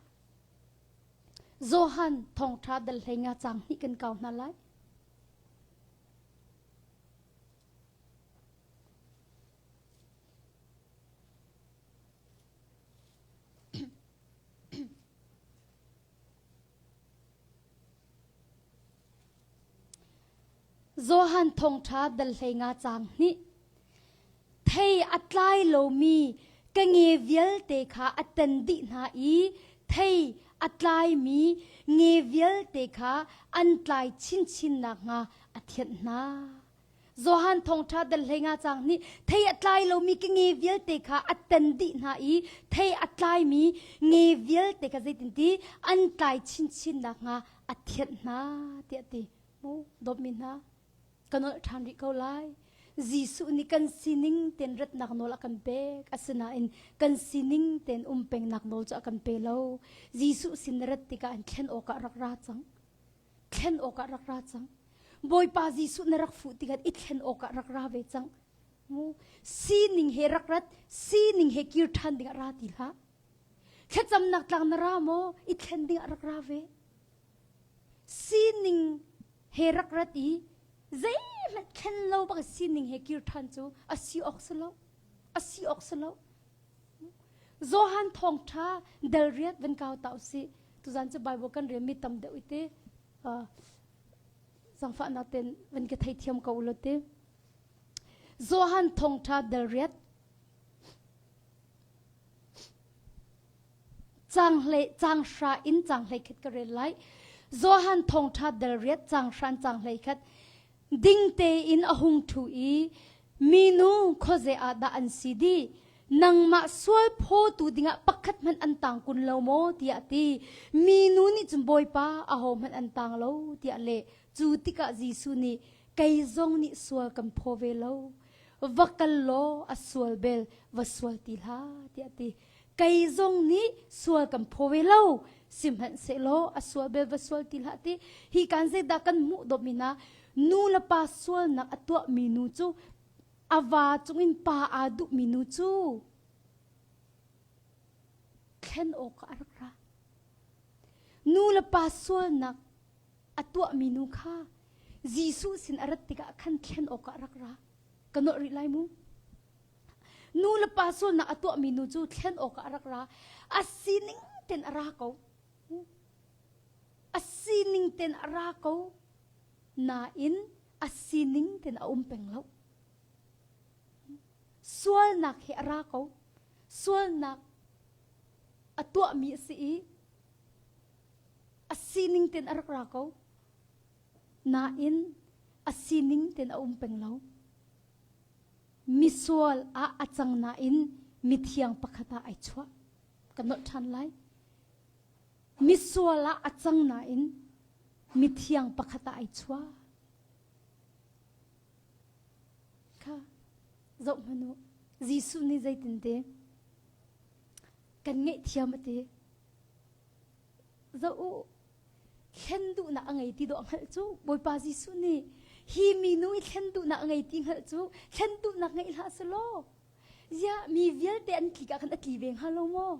Johan thawngṭha dal hlei nga caang hnih kan kau hna lai. Johan thawngṭha dal 15 caang hnih. Thei a tlai lomi ka nge vialte kha a tan dih hna i thei a tlaimi nge vialte kha an tlai chinchin nakhnga a thianh hna. Johan thawngṭha dal hleinga caang nih thei a tlai lomi ka nge vialte kha a ten dih hna i thei a tlaimi nge vialte kha zeitinti an tlai chinchin nakhnga a thianh hna tiah a ti. Mu dawtmi hna ka nolh ṭhan rih ko lai. Jesuh nih kan sining tein ratnak nawl a kan pek. Asinain kan sining tein um pengnak nawl cu a kan pe lo. Jesuh sin na rat tikah an thlen awkah rak ra cang. Thlen awkah rak ra cang. Bawipa Jesuh na rak fuh tikah i thlen awkah rak ra ve cang. Mu sining he rak rat, sining he kir ṭhan dingah ra ti hlah. Thlacamnak tlang na ra maw? I thlen dingah rak ra ve. Sining he rak rat i zeihmanh thlen lo bak sining he kir ṭhan cu a si awk si lo. A si awk si lo. Johan thawngṭha dal riat van kau ta usih. Tuzan cu Bible kan rel mi tam deuh i te zangfahnak ten van ka theithiam ko ulaw te. Johan thawngṭha dal riat Cang hlei cang hra in cang hlei khat ka rel lai. Johan thawngṭha dal riat cang hran cang hlei khat ding tein a hung ṭhu i minu khuaze ah dah an si dih nangmah sual phawtu dingah pakhat hmanh an tang kun lo maw tiah a ti minu nih cun bawipa aho hmanh an tang lo tiah leh cu tikah Jesuh nih kei zong nih sual kan phaw ve lo va kal law a sual bel va sual ti hlah tiah a ti kei zong nih sual kan phaw ve lo sihmanhsehlaw a sual bel va sual ti hlah ti hi kan zeidah kan hmuh dawmi hna nu le pa sualnak a tuahmi nu cu a va cungin pa aa duhmi nu cu thlen awk a rak ra nu le pa sualnak a tuahmi nu kha Jesuh sin a rat tikah khan thlen awkah a rak ra ka nolh rih lai mu Nu le pa sualnak a tuahmi nu cu thlen awkah a rak ra. A sining ten a ra ko. A sining ten a ra ko. Nain a sining ten a um peng lo. Sualnak hi a ra ko. Sualnak a tuahmi a si i a sining ten a rak ra ko. Nain a sining ten a um peng lo. Misual ah a cang nain mithiang pakhat ah ai chuah. Ka nolh ṭhan lai. Misual ah a cang nain mithiang pakhat ah ai chuah. Kha zoh hmanh u. Jesuh nih zeitinte kan ngaihthiam a ti. Zoh u, thlen duhnak a ngei ti dawh a hngalh cu Bawipa Jesuh nih hi minu i thlen duhnak a ngei ti hngalh cu thlen duhnak ngeih hlah selaw ziah mi vialte an tlik ah khan a tli ve hnga lo maw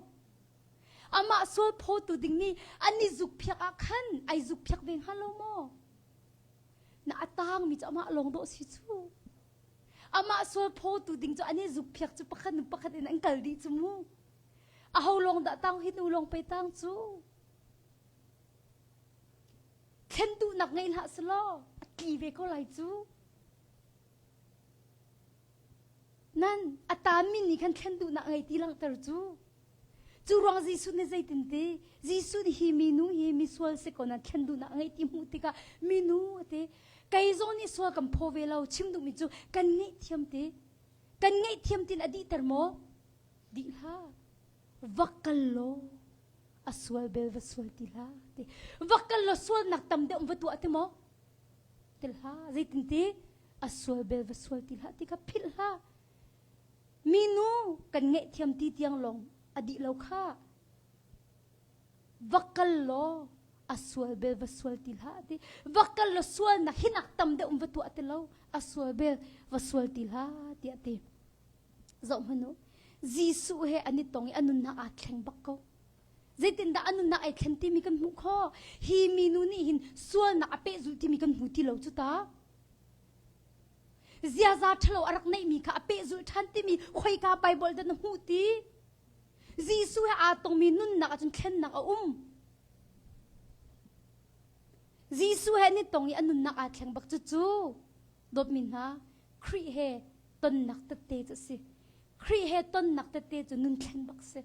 amah sual phawtu ding nih an i zukphiak ah khan ai zukphiak ve hnga lo maw na a tangmi cu amah lawng dawh si cu amah sual phawtu ding cu an i zukphiak cu pakhat nu pakhat in an kal dih cu mu aho lawng dah tang hi nu lawng pe tang cu Thlen duhnak ngei hlah selaw a tli ve ko lai cu. Nan a taanmi nih khan thlen duhnak ngei ti langhter cu. Cu ruang Jesuh nih zeitin ti? Jesuh nih hi minu hi misual si ko nan thlen duhnak ngei ti hmuh tikah minu a ti. Kei zong nih sual kan phaw ve lo chim duhmi cu kan ngaihthiam ti. Kan ngaihthiam tin a dihter maw? Dih hlah. Va kal law a sual bel va sual ti hlah ti va kal law sualnak tam deuh va tuah ti maw ti hlah zeitin ti a sual bel va sual ti hlah ti kha philh hlah minu kan ngaihthiam ti tiang lawng a dih lo kha va kal law a sual bel va sual ti hlah ti va kal law sualnak hinak tam deuh va tuah ti lo a sual bel va sual ti hlah tiah ti Zoh hmanh u, Jesuh he an i tong i a nunnak aa thleng bak ko. Zeitindah a nunnak ai thlen timi kan hmuh khawh? Hi minu nih hin sualnak a pehzulh timi kan hmu ti lo cu ta. Ziaza ṭhalo a rak neihmi kha a pehzulh ṭhan timi khoika Bible dah na hmuh ti? Jesuh he aa tongmi nunnak ahcun thlennak a um. Jesuh he an i tong i a nunnak aa thleng bak cucu dawtmi hna Khrih he tonnak tette cu a si. Khrih he tonnak tette cu nun thlen bak si.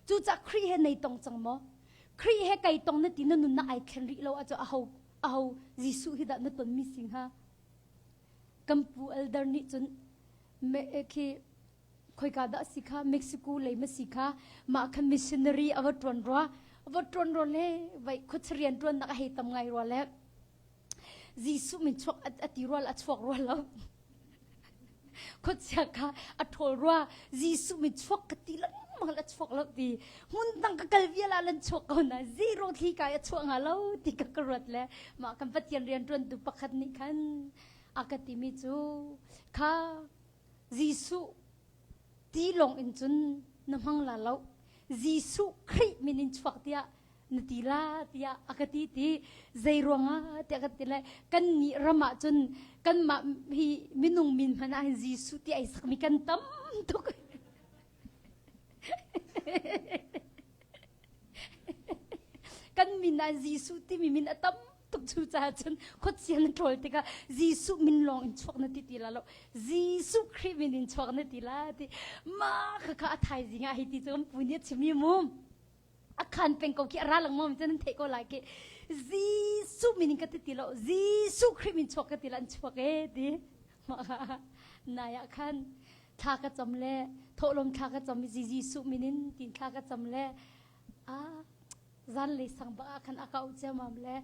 Cucaah Khrih he nei tong cang maw? Khrih he kai tong na ti na nunnak ai thlen rih lo ahcun aho aho Jesuh hi dah na tonmi si hnga? Kan pu elder nih cun me khi khoika dah si kha Mexico lei ma si kha mah khan missionary a va ṭuan rua a va ṭuan rua le vai khuacharian ṭuannak a hei tam ngai rua le Jesuh min chuak a ti rual a chuak rua lo khuachia kha a ṭhawl rua Jesuh min chuak ka ti lengmang a chuak lo ti hmun dang ka kal vial ah lan chuak ko na zero thli kai a chuak nga lo ti ka ka ruat le mah kan Pathian rian ṭuantu pakhat nih khan a ka timi cu kha Jesuh ti lawng in cun na hmang la lo Jesuh Khrih min in chuak tiah na ti la tiah a ka ti ti zei ruangah tiah ka ti le kan nih ram ah cun kanmah hi minung min hmanh ah hin Jesuh ti ai sakmi kan tam tuk kan min ah Jesuh timi min a tam tuk cu caah cun khuachia na ṭawl tikah Jesuh min lawng in chuak na ti ti la lo Jesuh Khrih min in chuak na ti la ti ma kha kha a thaizing ah hi ti cu kan pu nih a chim i mu a khan peng ko khi a ra lengmang mi cu nan theih ko lai khi Jesuh min in ka ti ti lo Jesuh Khrih min chuak ka ti la an chuak e ti nai ah khan thla ka cam le thawhlawm thla ka cam i Jesuh min in tin thla ka cam le a zanlei sang bak ah khan a ka auh ciammam le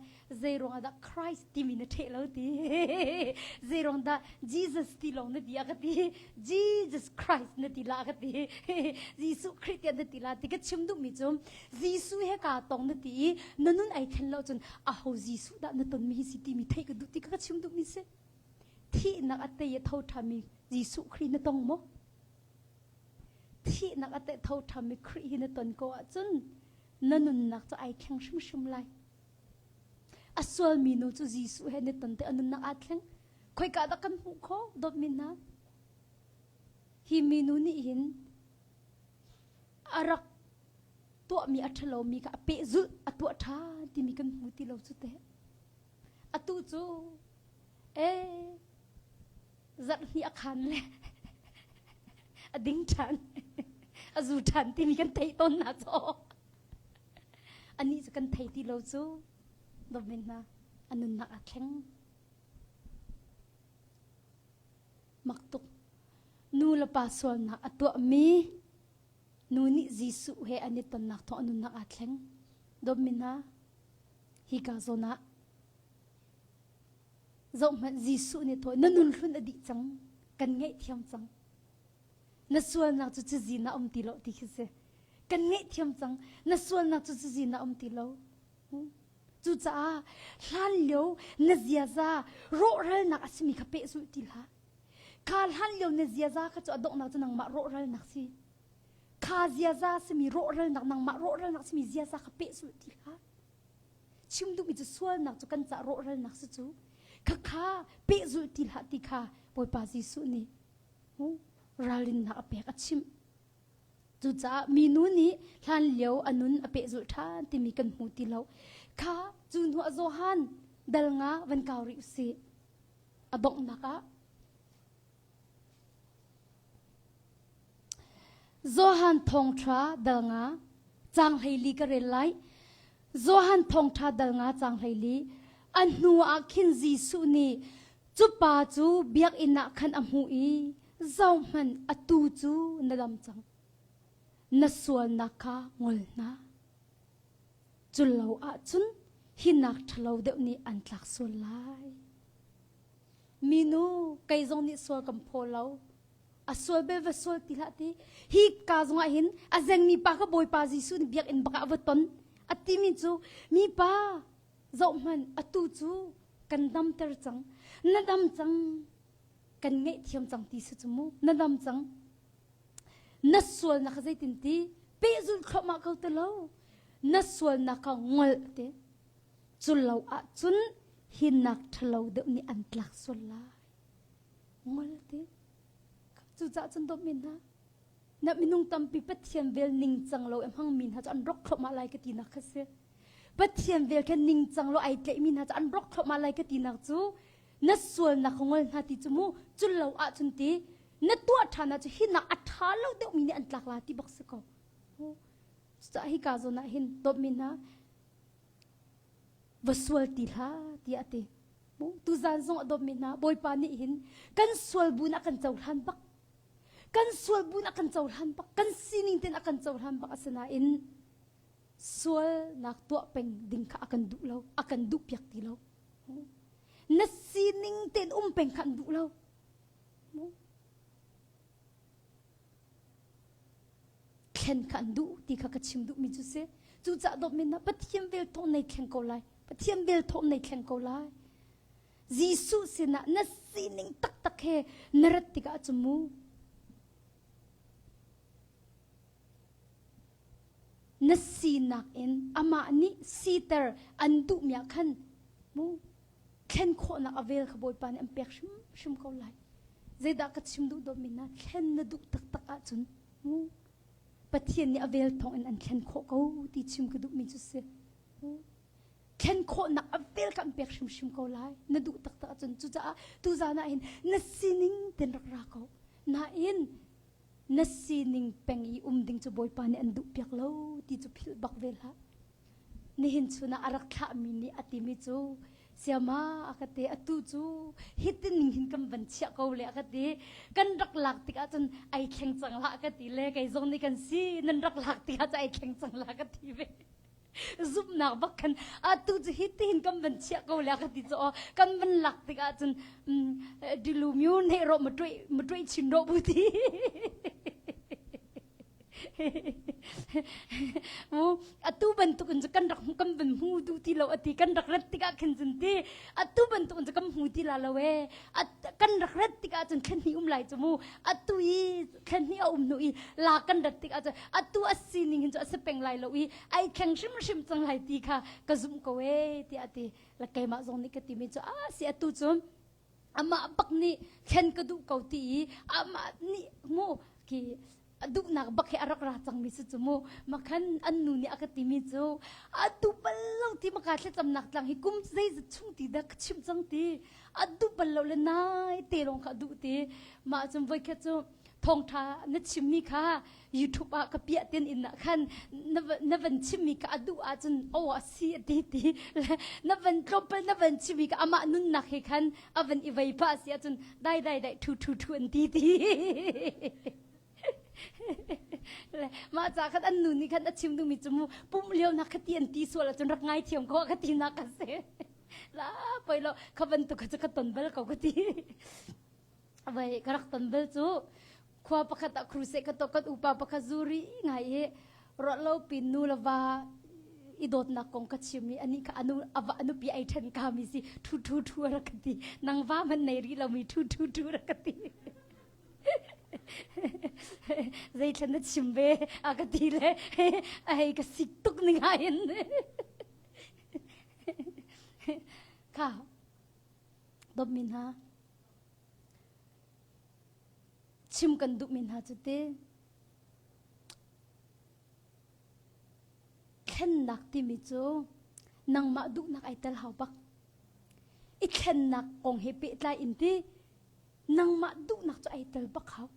zei ruangah dah Christ timi na ṭheh lo ti zei ruang dah Jesus ti lawng na ti a ka ti Jesus Christ na ti la a ka ti Jesuh Khrih tiah na ti la ti ka chim duhmi cu Jesuh he kaa tong na ti i na nun ai thlen lo cun aho Jesuh dah na tonmi hi si timi theih ka duh ti ka ka chim duhmi si thihnak a tei a tho ṭhami Jesuh Khrih na tong maw Thihnak a tho ṭhami Khrih hi na ton ko ahcun na nunnak cu ai thleng hrimhrim lai. A sualmi nu cu Jesuh he na ton te a nunnak aa thleng. Khoika dah kan hmuh khawh dawtmi hna? Hi minu nih hin a rak tuahmi a ṭhalomi kha a pehzulh a tuah ṭhan timi kan hmu ti lo cu teh. Atu cu ee zarhhnih a khan le a ding ṭhan a zu ṭhan timi kan theih tawn hna cu anih cu kan thei ti lo cu dawmin hna a nunnak a thleng mak tuk nu le pa sualnak a tuahmi nu nih Jesuh he an i tonnak thawng a nunnak aa thleng dawmin hna hika zawn ah Zohhmanh Jesuh nih thaw na nun hlun a dih cang kan ngaihthiam cang na sualnak cu cazin ah um ti lo ti khi si kan ngaihthiam cang na sualnak cu cazin ah um ti lo cucaah hlan lio na ziaza rawhralnak a simi kha pehzulh ti hlah kha hlan lio na ziaza kha cu a donghnak cu nangmah rawhralnak si kha ziaza simi rawhralnak nangmah rawhralnak simi ziaza kha pehzulh ti hlah Chim duhmi cu sualnak cu kan cah rawhralnak si cu khakha pehzulh ti hlah ti kha Bawipa Jesuh nih ralrinnak a pek a chimh. Cucaah minu nih hlanlio a nun a pehzulh ṭhan timi kan hmu ti lo. Kha cu hnuah Johan dal nga van kau rih usih. A donghnak ah Johan thawngṭha dal nga caang 14 ka rel lai. Johan thawngṭha dal nga caang 14 a hnu ah khin Jesuh nih cu pa cu biakinn ah khan a hmuh i zohhmanh atu cu na dam cang. Na sualnak kha ngol hna. Cu lo ahcun hi nak ṭhalo deuh nih an tlak sual lai. Minu kei zong nih sual kan phaw lo. A sual bel va sual ti hlah ti. Hi ka zong ah hin a zengmi pa kha Bawipa Jesuh nih biakinn bak ah a va ton. A timi cu mi pa zohhmanh atu cu kan damter cang. Na dam cang. Kan ngaihthiam cang ti si cu mu. Na dam cang. Na sualnak kha zeitin ti pehzulh thluahmah ko ti lo. Na sualnak kha ngol te. Cu lo ahcun hinnak ṭhalo deuh nih an tlak sual lai. Ngol ti. Cucaah cun dawtmi hna, na minung tampi Pathian vel ningcang lo i hmangmi hna cu an rawk thluahmah lai ka tinak kha si. Pathian vel kha ningcang lo ai tlaihmi hna cu an rawk thluahmah lai ka tinak cu na sualnak kha ngol hna ti cu mu cu lo ahcun ti na tuah ṭhan ahcun hinak a ṭha lo deuhmi nih an tlak la ti bak si ko. Cucaah hika zawn ah hin dawtmi hna. Va sual ti hlah tiah a ti. Tuzan zong a dawtmi hna Bawipa nih hin kan sual bu in a kan cohlan bak. Kan sual bu in a kan cohlan bak. Kan sining tein a kan cohlan bak asinain sualnak tuah peng ding kha a kan duh lo. A kan duh piak ti lo. Na sining tein um peng kha an duh lo. Thlen kha an duh ti kha ka chim duhmi cu si. Cucaah dawtmi na Pathian vel thawng nei thleng ko lai. Pathian vel thawng nei thleng ko lai. Jesuh sinah na sining taktak he na rat tikah cu mu na sinak in amah nih siter an duhmi ah khan mu thlen khawhnak a vel kha Bawipa nih an pek hrimhrim ko lai. Zeidah ka chim duh dawtmi hna thlen na duh taktak ahcun mu Pathian nih a vel thawng in an thlen khawh ko ti chim ka duhmi cu si. Thlen khawhnak a vel kha an pek hrimhrim ko lai. Na duh taktak ahcun cucaah tuzaan ah hin na sining ten rak ra ko. Nain na sining peng i um ding cu Bawipa nih an duh piak lo ti cu philh bak ve hlah. Nihin chun ah a rak thlahmi nih a timi cu siama a ka ti atu cu hitin ning hin kan van chiah ko le a ka ti kan rak lak tikah cun ai thleng cang la ka ti le kei zong nih kan si nan rak lak tikah cun ai thleng cang la ka ti ve zumhnak bak khan atu cu hitihin kan van chiah ko le ka ti cu aw kan van lak tikah cun dilu myu ne ro ma tuai ma tuai chin ro bu ti Mu atu bantuk in cu kan rak kan van hmu duh ti lo ati kan rak rat tikah khin cun ti atu bantuk in cu kan hmu ti la lo e kan rak rat tikah cun thlen hnih um lai cu mu atu i thlen hnih a um hnu i la kan rat tikah cun atu a sining hin cu a si peng lai lo i ai thleng hrimhrim cang lai ti kha ka zumh ko e tiah a ti la keimah zong nih ka timi cu a si atu cu amah bak nih thlen ka duh ko ti i amah nih mu ki duhnak bak hi a rak ra cangmi si cu mu makhan an nu nih a ka timi cu a duh bal lo ti maka thlacamnak tlang hi kum zeizat chung ti dah ka chimh cang ti a duh bal lo le nai te lawng kha a duh ti mah cun voikhat cu thawngtha na chimmi kha YouTube ah ka piah ten in ah khan na van chimmi kha a duh ahcun aw a si a ti ti na van tlawmpal na van chimmi kha amah nunnak he khan a van i vei pah si ahcun dai dai dai thu thu thu an ti ti mah ca khan an nu nih khan a chim duhmi cu mu pumh lio nak kha ti an ti sual ahcun rak ngai thiam ko ka ti nak ka si la poi lo kha bantuk kha cu ka ton bal ko ka ti vai ka rak ton bal cu khua pakhat ah crusade ka to kan upa pakhat zuri ngai i ruah lo pin nu le va i dawtnak kong ka chim i ani kha anu ava anupi ai then ka mi si thu thu thu ra ka ti nang va man nei ri lo mi thu thu thu ra ka ti zei thlen na chim ve a ka ti le a hei ka sik tuk ning in kha dawt mi hna chim kan duh mi hna cu ti thlennak timi cu nangmah duhnak ai tel hau bak i thlennak kong he pehtlai in ti nangmah duhnak cu ai tel bak hau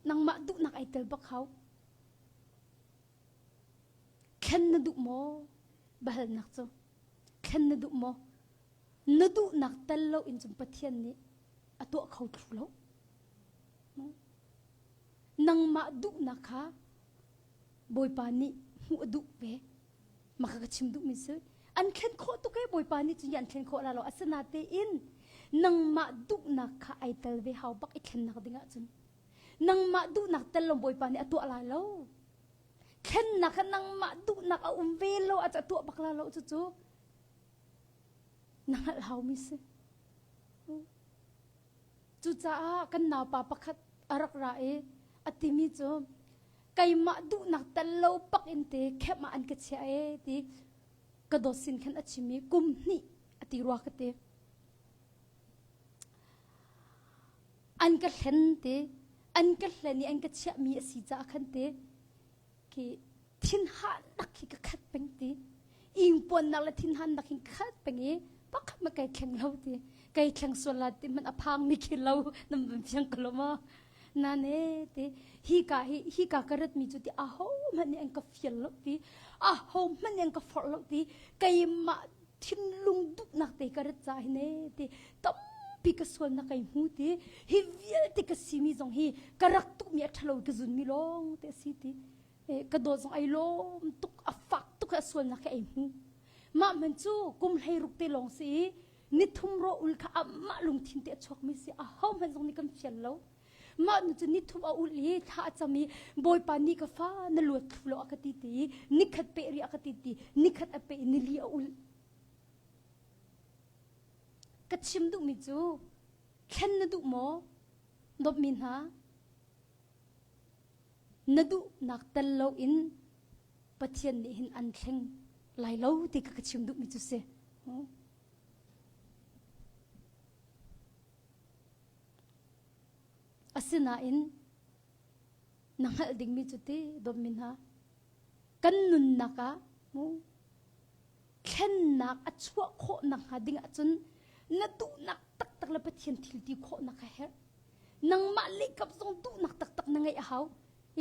nangmah duhnak ai tel bak hau thlen na duh maw bahalnak cu thlen na duh maw na duhnak tel lo in cun Pathian nih a tuah kho thlu lo nangmah duhnak kha Bawipa nih hmuh a duh ve mah kha ka chim duhmi si an thlen khawh tuk e Bawipa nih cun an thlen khawh la lo asinatein nangmah duhnak kha ai tel ve hau bak i thlennak ding ahcun nangmah duhnak tel lo Bawipa nih a tuah lai lo thlennak kha nangmah duhnak a um ve lo a tuah bak la lo cucu na hngalh haumi si Cucaah kan naupa pakhat a rak ra i a timi cu keimah duhnak tel lo pak in te khem ah an ka chiah e ti ka dawt sin khan a chim i kum hnih a ti rua ka ti. An ka hlen ti an ka hlen i an ka chiahmi a si caah khan ti khi thinhannak khi ka khat peng ti ingpuannak le thinhannak hin khat peng i pakhat ma kai thleng lo ti kai thleng sual la ti man a phang mi khi lo nam van fiang ko lo ma na ne ti hi ka hi hi ka ka rat mi cu ti a ho hmanh nih an ka fial lo ti a ho hmanh nih an ka forh lo ti keimah. Thinlung duhnak te ka rat ca hin e ti tampi ka sualnak kai hmu ti hi vialte ka simi zong hi ka rak tukmi a ṭhalo ka zunmi lawng te a si ti ka dawt zong ai lawm tuk a fak tuk a sualnak hi ai hmu mah man cu kum 16 te lawng si i nithum ro ul kha amah lungthin te a chuakmi si a ho hmanh zong nih kan fial lo mah nu cu nithum a ul i thla a cam i bawipa nih ka fa na luat thlu lo a ka ti ti i nikhat pe ri a ka ti ti nikhat a pe i nili a ul ka chim duhmi cu thlen na duh maw dawtmi hna na duhnak tel loin Pathian nih hin an thleng lai lo ti ka ka chim duhmi cu si. Asinain na hngalh dingmi cu ti dawtmi hna kan nunnak ah mu thlennak a chuah khawh nakhnga ding ahcun na duhnak taktak le Pathian thil ti khawhnak a herh. Nangmah lehkap zong duhnak taktak na ngeih a hau.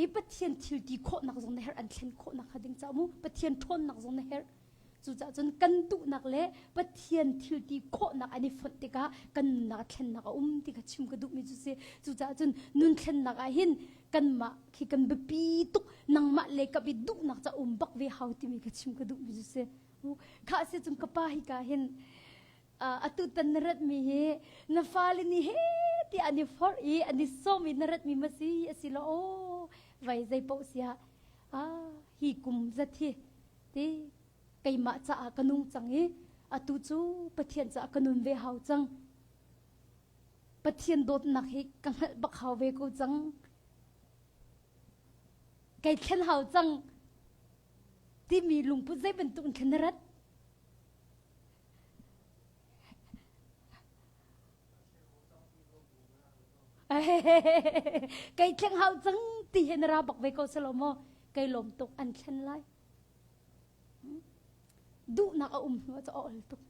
I Pathian thil ti khawhnak zong na herh an thlen khawhnak hnga ding caah mu Pathian ṭhawnnak zong na herh. Cucaah cun kan duhnak le Pathian thil ti khawhnak an i fonh tikah kan nunnak ah thlennak a um ti kha chim ka duhmi cu si. Cucaah cun nun thlennak ah hin kanmah khi kan biapi tuk nangmah le ka bi duhnak ca um bak ve hau timi kha chim ka duhmi cu si. Kha si cun ka pa hi ka hin atu tan na ratmi hi na fale nih he ti an i forh i an i sawm i na ratmi ma si a si lo aw vai zei paoh sia ah hi kum zat hi ti keimah caah ka nung cang i atu cu Pathian caah ka nun ve hau cang Pathian dawtnak hi ka hngalh bak hau ve ko cang kai thlen hau cang timi lungput zei bantuk in khan na rat Kei thleng hau cang ti he na ra bak ve ko selo maw kei lawm tuk an thlen lai duhnak a um hnu ah a ol tuk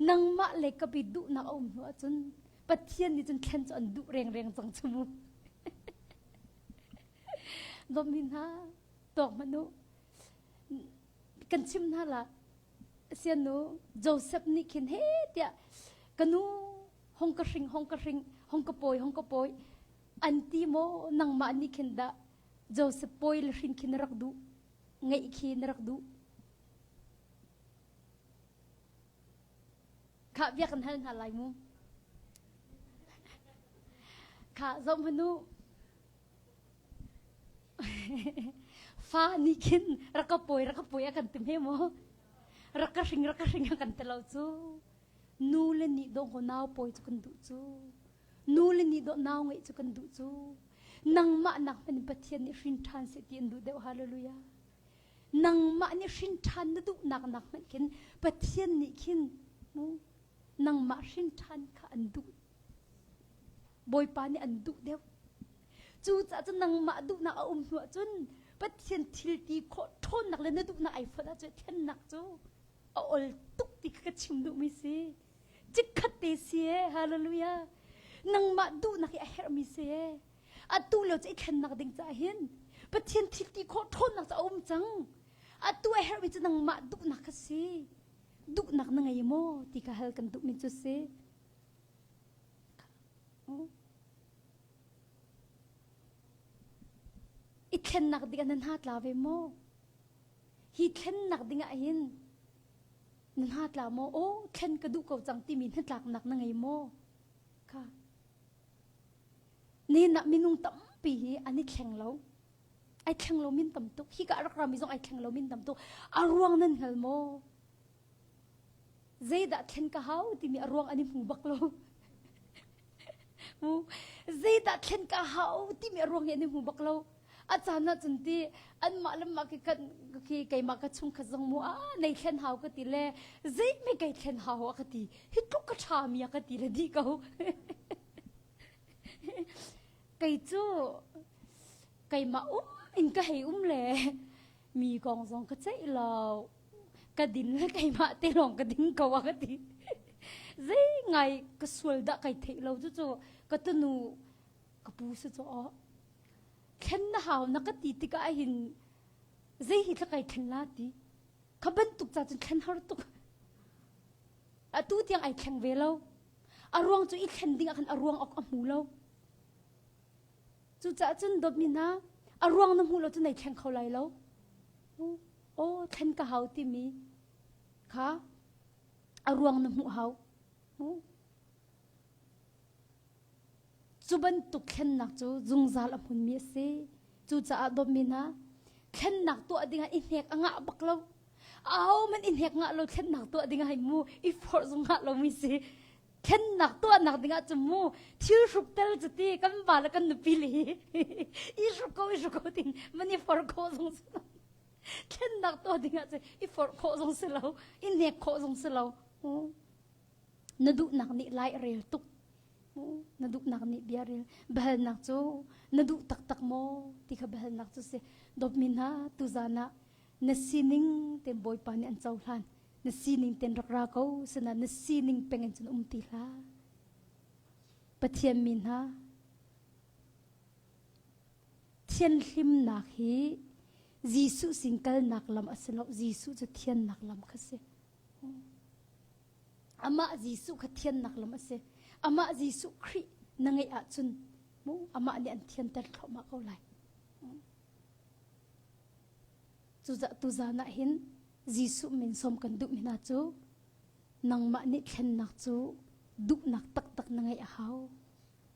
nangmah le ka bi duhnak a um hnu ahcun Pathian nih cun thlen cu an duh rengreng cang cu mu dawmi hna tawk hmanh u kan chim hna la sianu Joseph nih khin he tiah ka nu hong ka hring hong ka hring hong ka pawi hong ka pawi an ti maw nangmah nih khin dah Joseph pawi le hrin khi na rak duh ngeih khi na rak duh Khah bia kan hal hna lai mu Khah zoh hmanu Fa nih khin rak ka pawi rak ka pawi a kan ti hme maw? Rak ka hring rak ka hring a kan ti lo cu. Nu le nih dawh ko nau pawi cu kan duh cu. Nu le nih dawh nau ngeih cu kan duh cu. Nangmah nak hmanh in Pathian nih hrin ṭhan seh ti an duh deuh hallelujah. Nangmah nih hrin ṭhan na duhnak nak hmanh khin Pathian nih khin nangmah hrin ṭhan kha an duh. Bawipa nih an duh deuh. Cucaah cun nangmah duhnak a um hnu ahcun Pathian thil ti khawh ṭhawnnak le na duhnak ai fonh ahcun thlennak cu a ol tuk ti kha ka chim duhmi si. Chikkhat te si ee, hallelujah. Nangmah duhnak hi a herhmi si ee. Atu lio cu i thlennak ding caah hin Pathian thil ti khawh ṭhawnnak cu a um cang. Atu a herhmi cu nangmah duhnak kha si. Duhnak na ngei maw ti kha hal kan duhmi cu si. I thlennak ding ah na hna tla ve maw? Hi thlennak ding ah hin na hna tla maw? Aw, thlen ka duh ko cang timi hnatlaknak na ngei maw? Kha. Nihin ah minung tampi hi an i thleng lo. Ai thleng lo min tam tuk. Hi ka rak rami zong ai thleng lo min tam tuk. A ruang nan hngal maw? Zeidah thlen ka hau timi a ruang an i hmu bak lo. Mu zeidah thlen ka hau timi a ruang hi an i hmu bak lo. A caan ah cun ti anmah le mah khi kan khi keimah ka chungkhat zong mu a nei thlen hau ka ti le zei me kai thlen hau a ka ti hi tluk ka ṭha mi a ka ti le di ko. Kei cu keimah um in ka hei um le mi kong zong ka ceih lo. Ka din le keimah te lawng ka ding ko a ka ti. Zei ngai ka sual dah kai theih lo cu cu ka tunu ka pu si cu aw thlen na hau na ka ti tikah hin zei hi thla kai thlen la ti. Kha bantuk ca cun thlen har tuk. Atu tiang ai thleng ve lo. A ruang cu i thlen ding ah khan a ruang awk a hmu lo. Cucaah cun dawtmi hna, a ruang na hmuh lo cu nei thleng kho lai lo. Aw thlen ka hau timi kha a ruang na hmuh hau. Cu bantuk thlennak cu zungzal a hmunmi a si. Cucaah dawtmi hna, thlennak tuah dingah i hnek a ngah bak lo. Ahohmanh i hnek ngah lo thlennak tuah dingah hei mu i forh zong ngah lomi si. Thlennak tuahnak dingah cu mu thil hruk tel cu ti kan va le kan nupi le hi i hruk ko i hruk ko tin man i forh khawh zong si lo. Thlennak tuah dingah cu i forh khawh zong si lo, i hnek khawh zong si lo. Na duhnak nih lai a rel tuk. Na duhnak nih bia rel. Biahalnak cu na duh taktak maw ti kha biahalnak cu si. Dawtmi hna tuzan ah na sining ten Bawipa nih an cohlan. Na sining ten rak ra ko sina na sining peng in cun um ti hlah. Pathian mi hna thianhlimnak hi Jesuh sin kalnak lam a si lo. Jesuh cu thiannak lam kha si. Amah Jesuh kha thiannak lam a si. Amah Jesuh Khrih na ngeih ahcun mu amah nih an thianter thluahmah ko lai. Cucaah tuzan ah hin Jesuh min sawm kan duhmi hna cu nangmah nih thlennak cu duhnak taktak na ngeih a hau.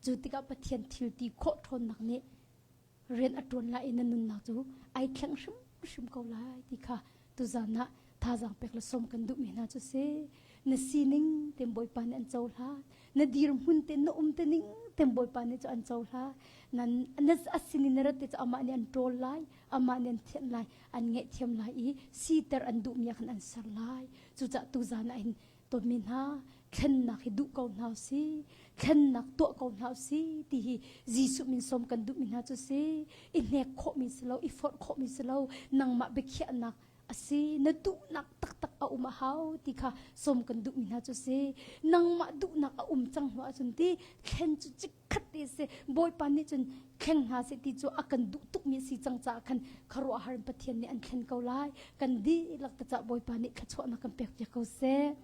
Cu tikah Pathian thil ti khawh ṭhawnnak nih rian a ṭuan lai i na nunnak cu ai thleng hrimhrim ko lai ti kha tuzan ah thazaang pek le sawm kan duhmi hna cu si. Na sining ten Bawipa nih an cohlan. Na dirhmun te na um te ning ten Bawipa nih cu an cohlan. Nan na a sinin na rat te cu amah nih an ṭawl lai, amah nih an thianh lai, an ngaihthiam lai i siter an duhmi ah khan an ser lai. Cucaah tuzan ah hin Dawtmi hna, thlennak hi duh ko hna usih. Thlennak tuah ko hna usih ti hi Jesuh min sawm kan duhmi hna cu si. I hnek khawhmi si lo, i forh khawhmi si lo, nangmah biakhiahnak a si. Na duhnak taktak a um a hau ti kha sawm kan duhmi hna cu si. Nangmah duhnak a um cang hnu ahcun ti thlen cu chikkhat te si. Bawipa nih cun thleng hna seh ti cu a kan duh tukmi a si cang caah khan khuaruahhar in Pathian nih an thlen ko lai. Kan dihlak te caah Bawipa nih thluachuahnak kan pek piak ko seh.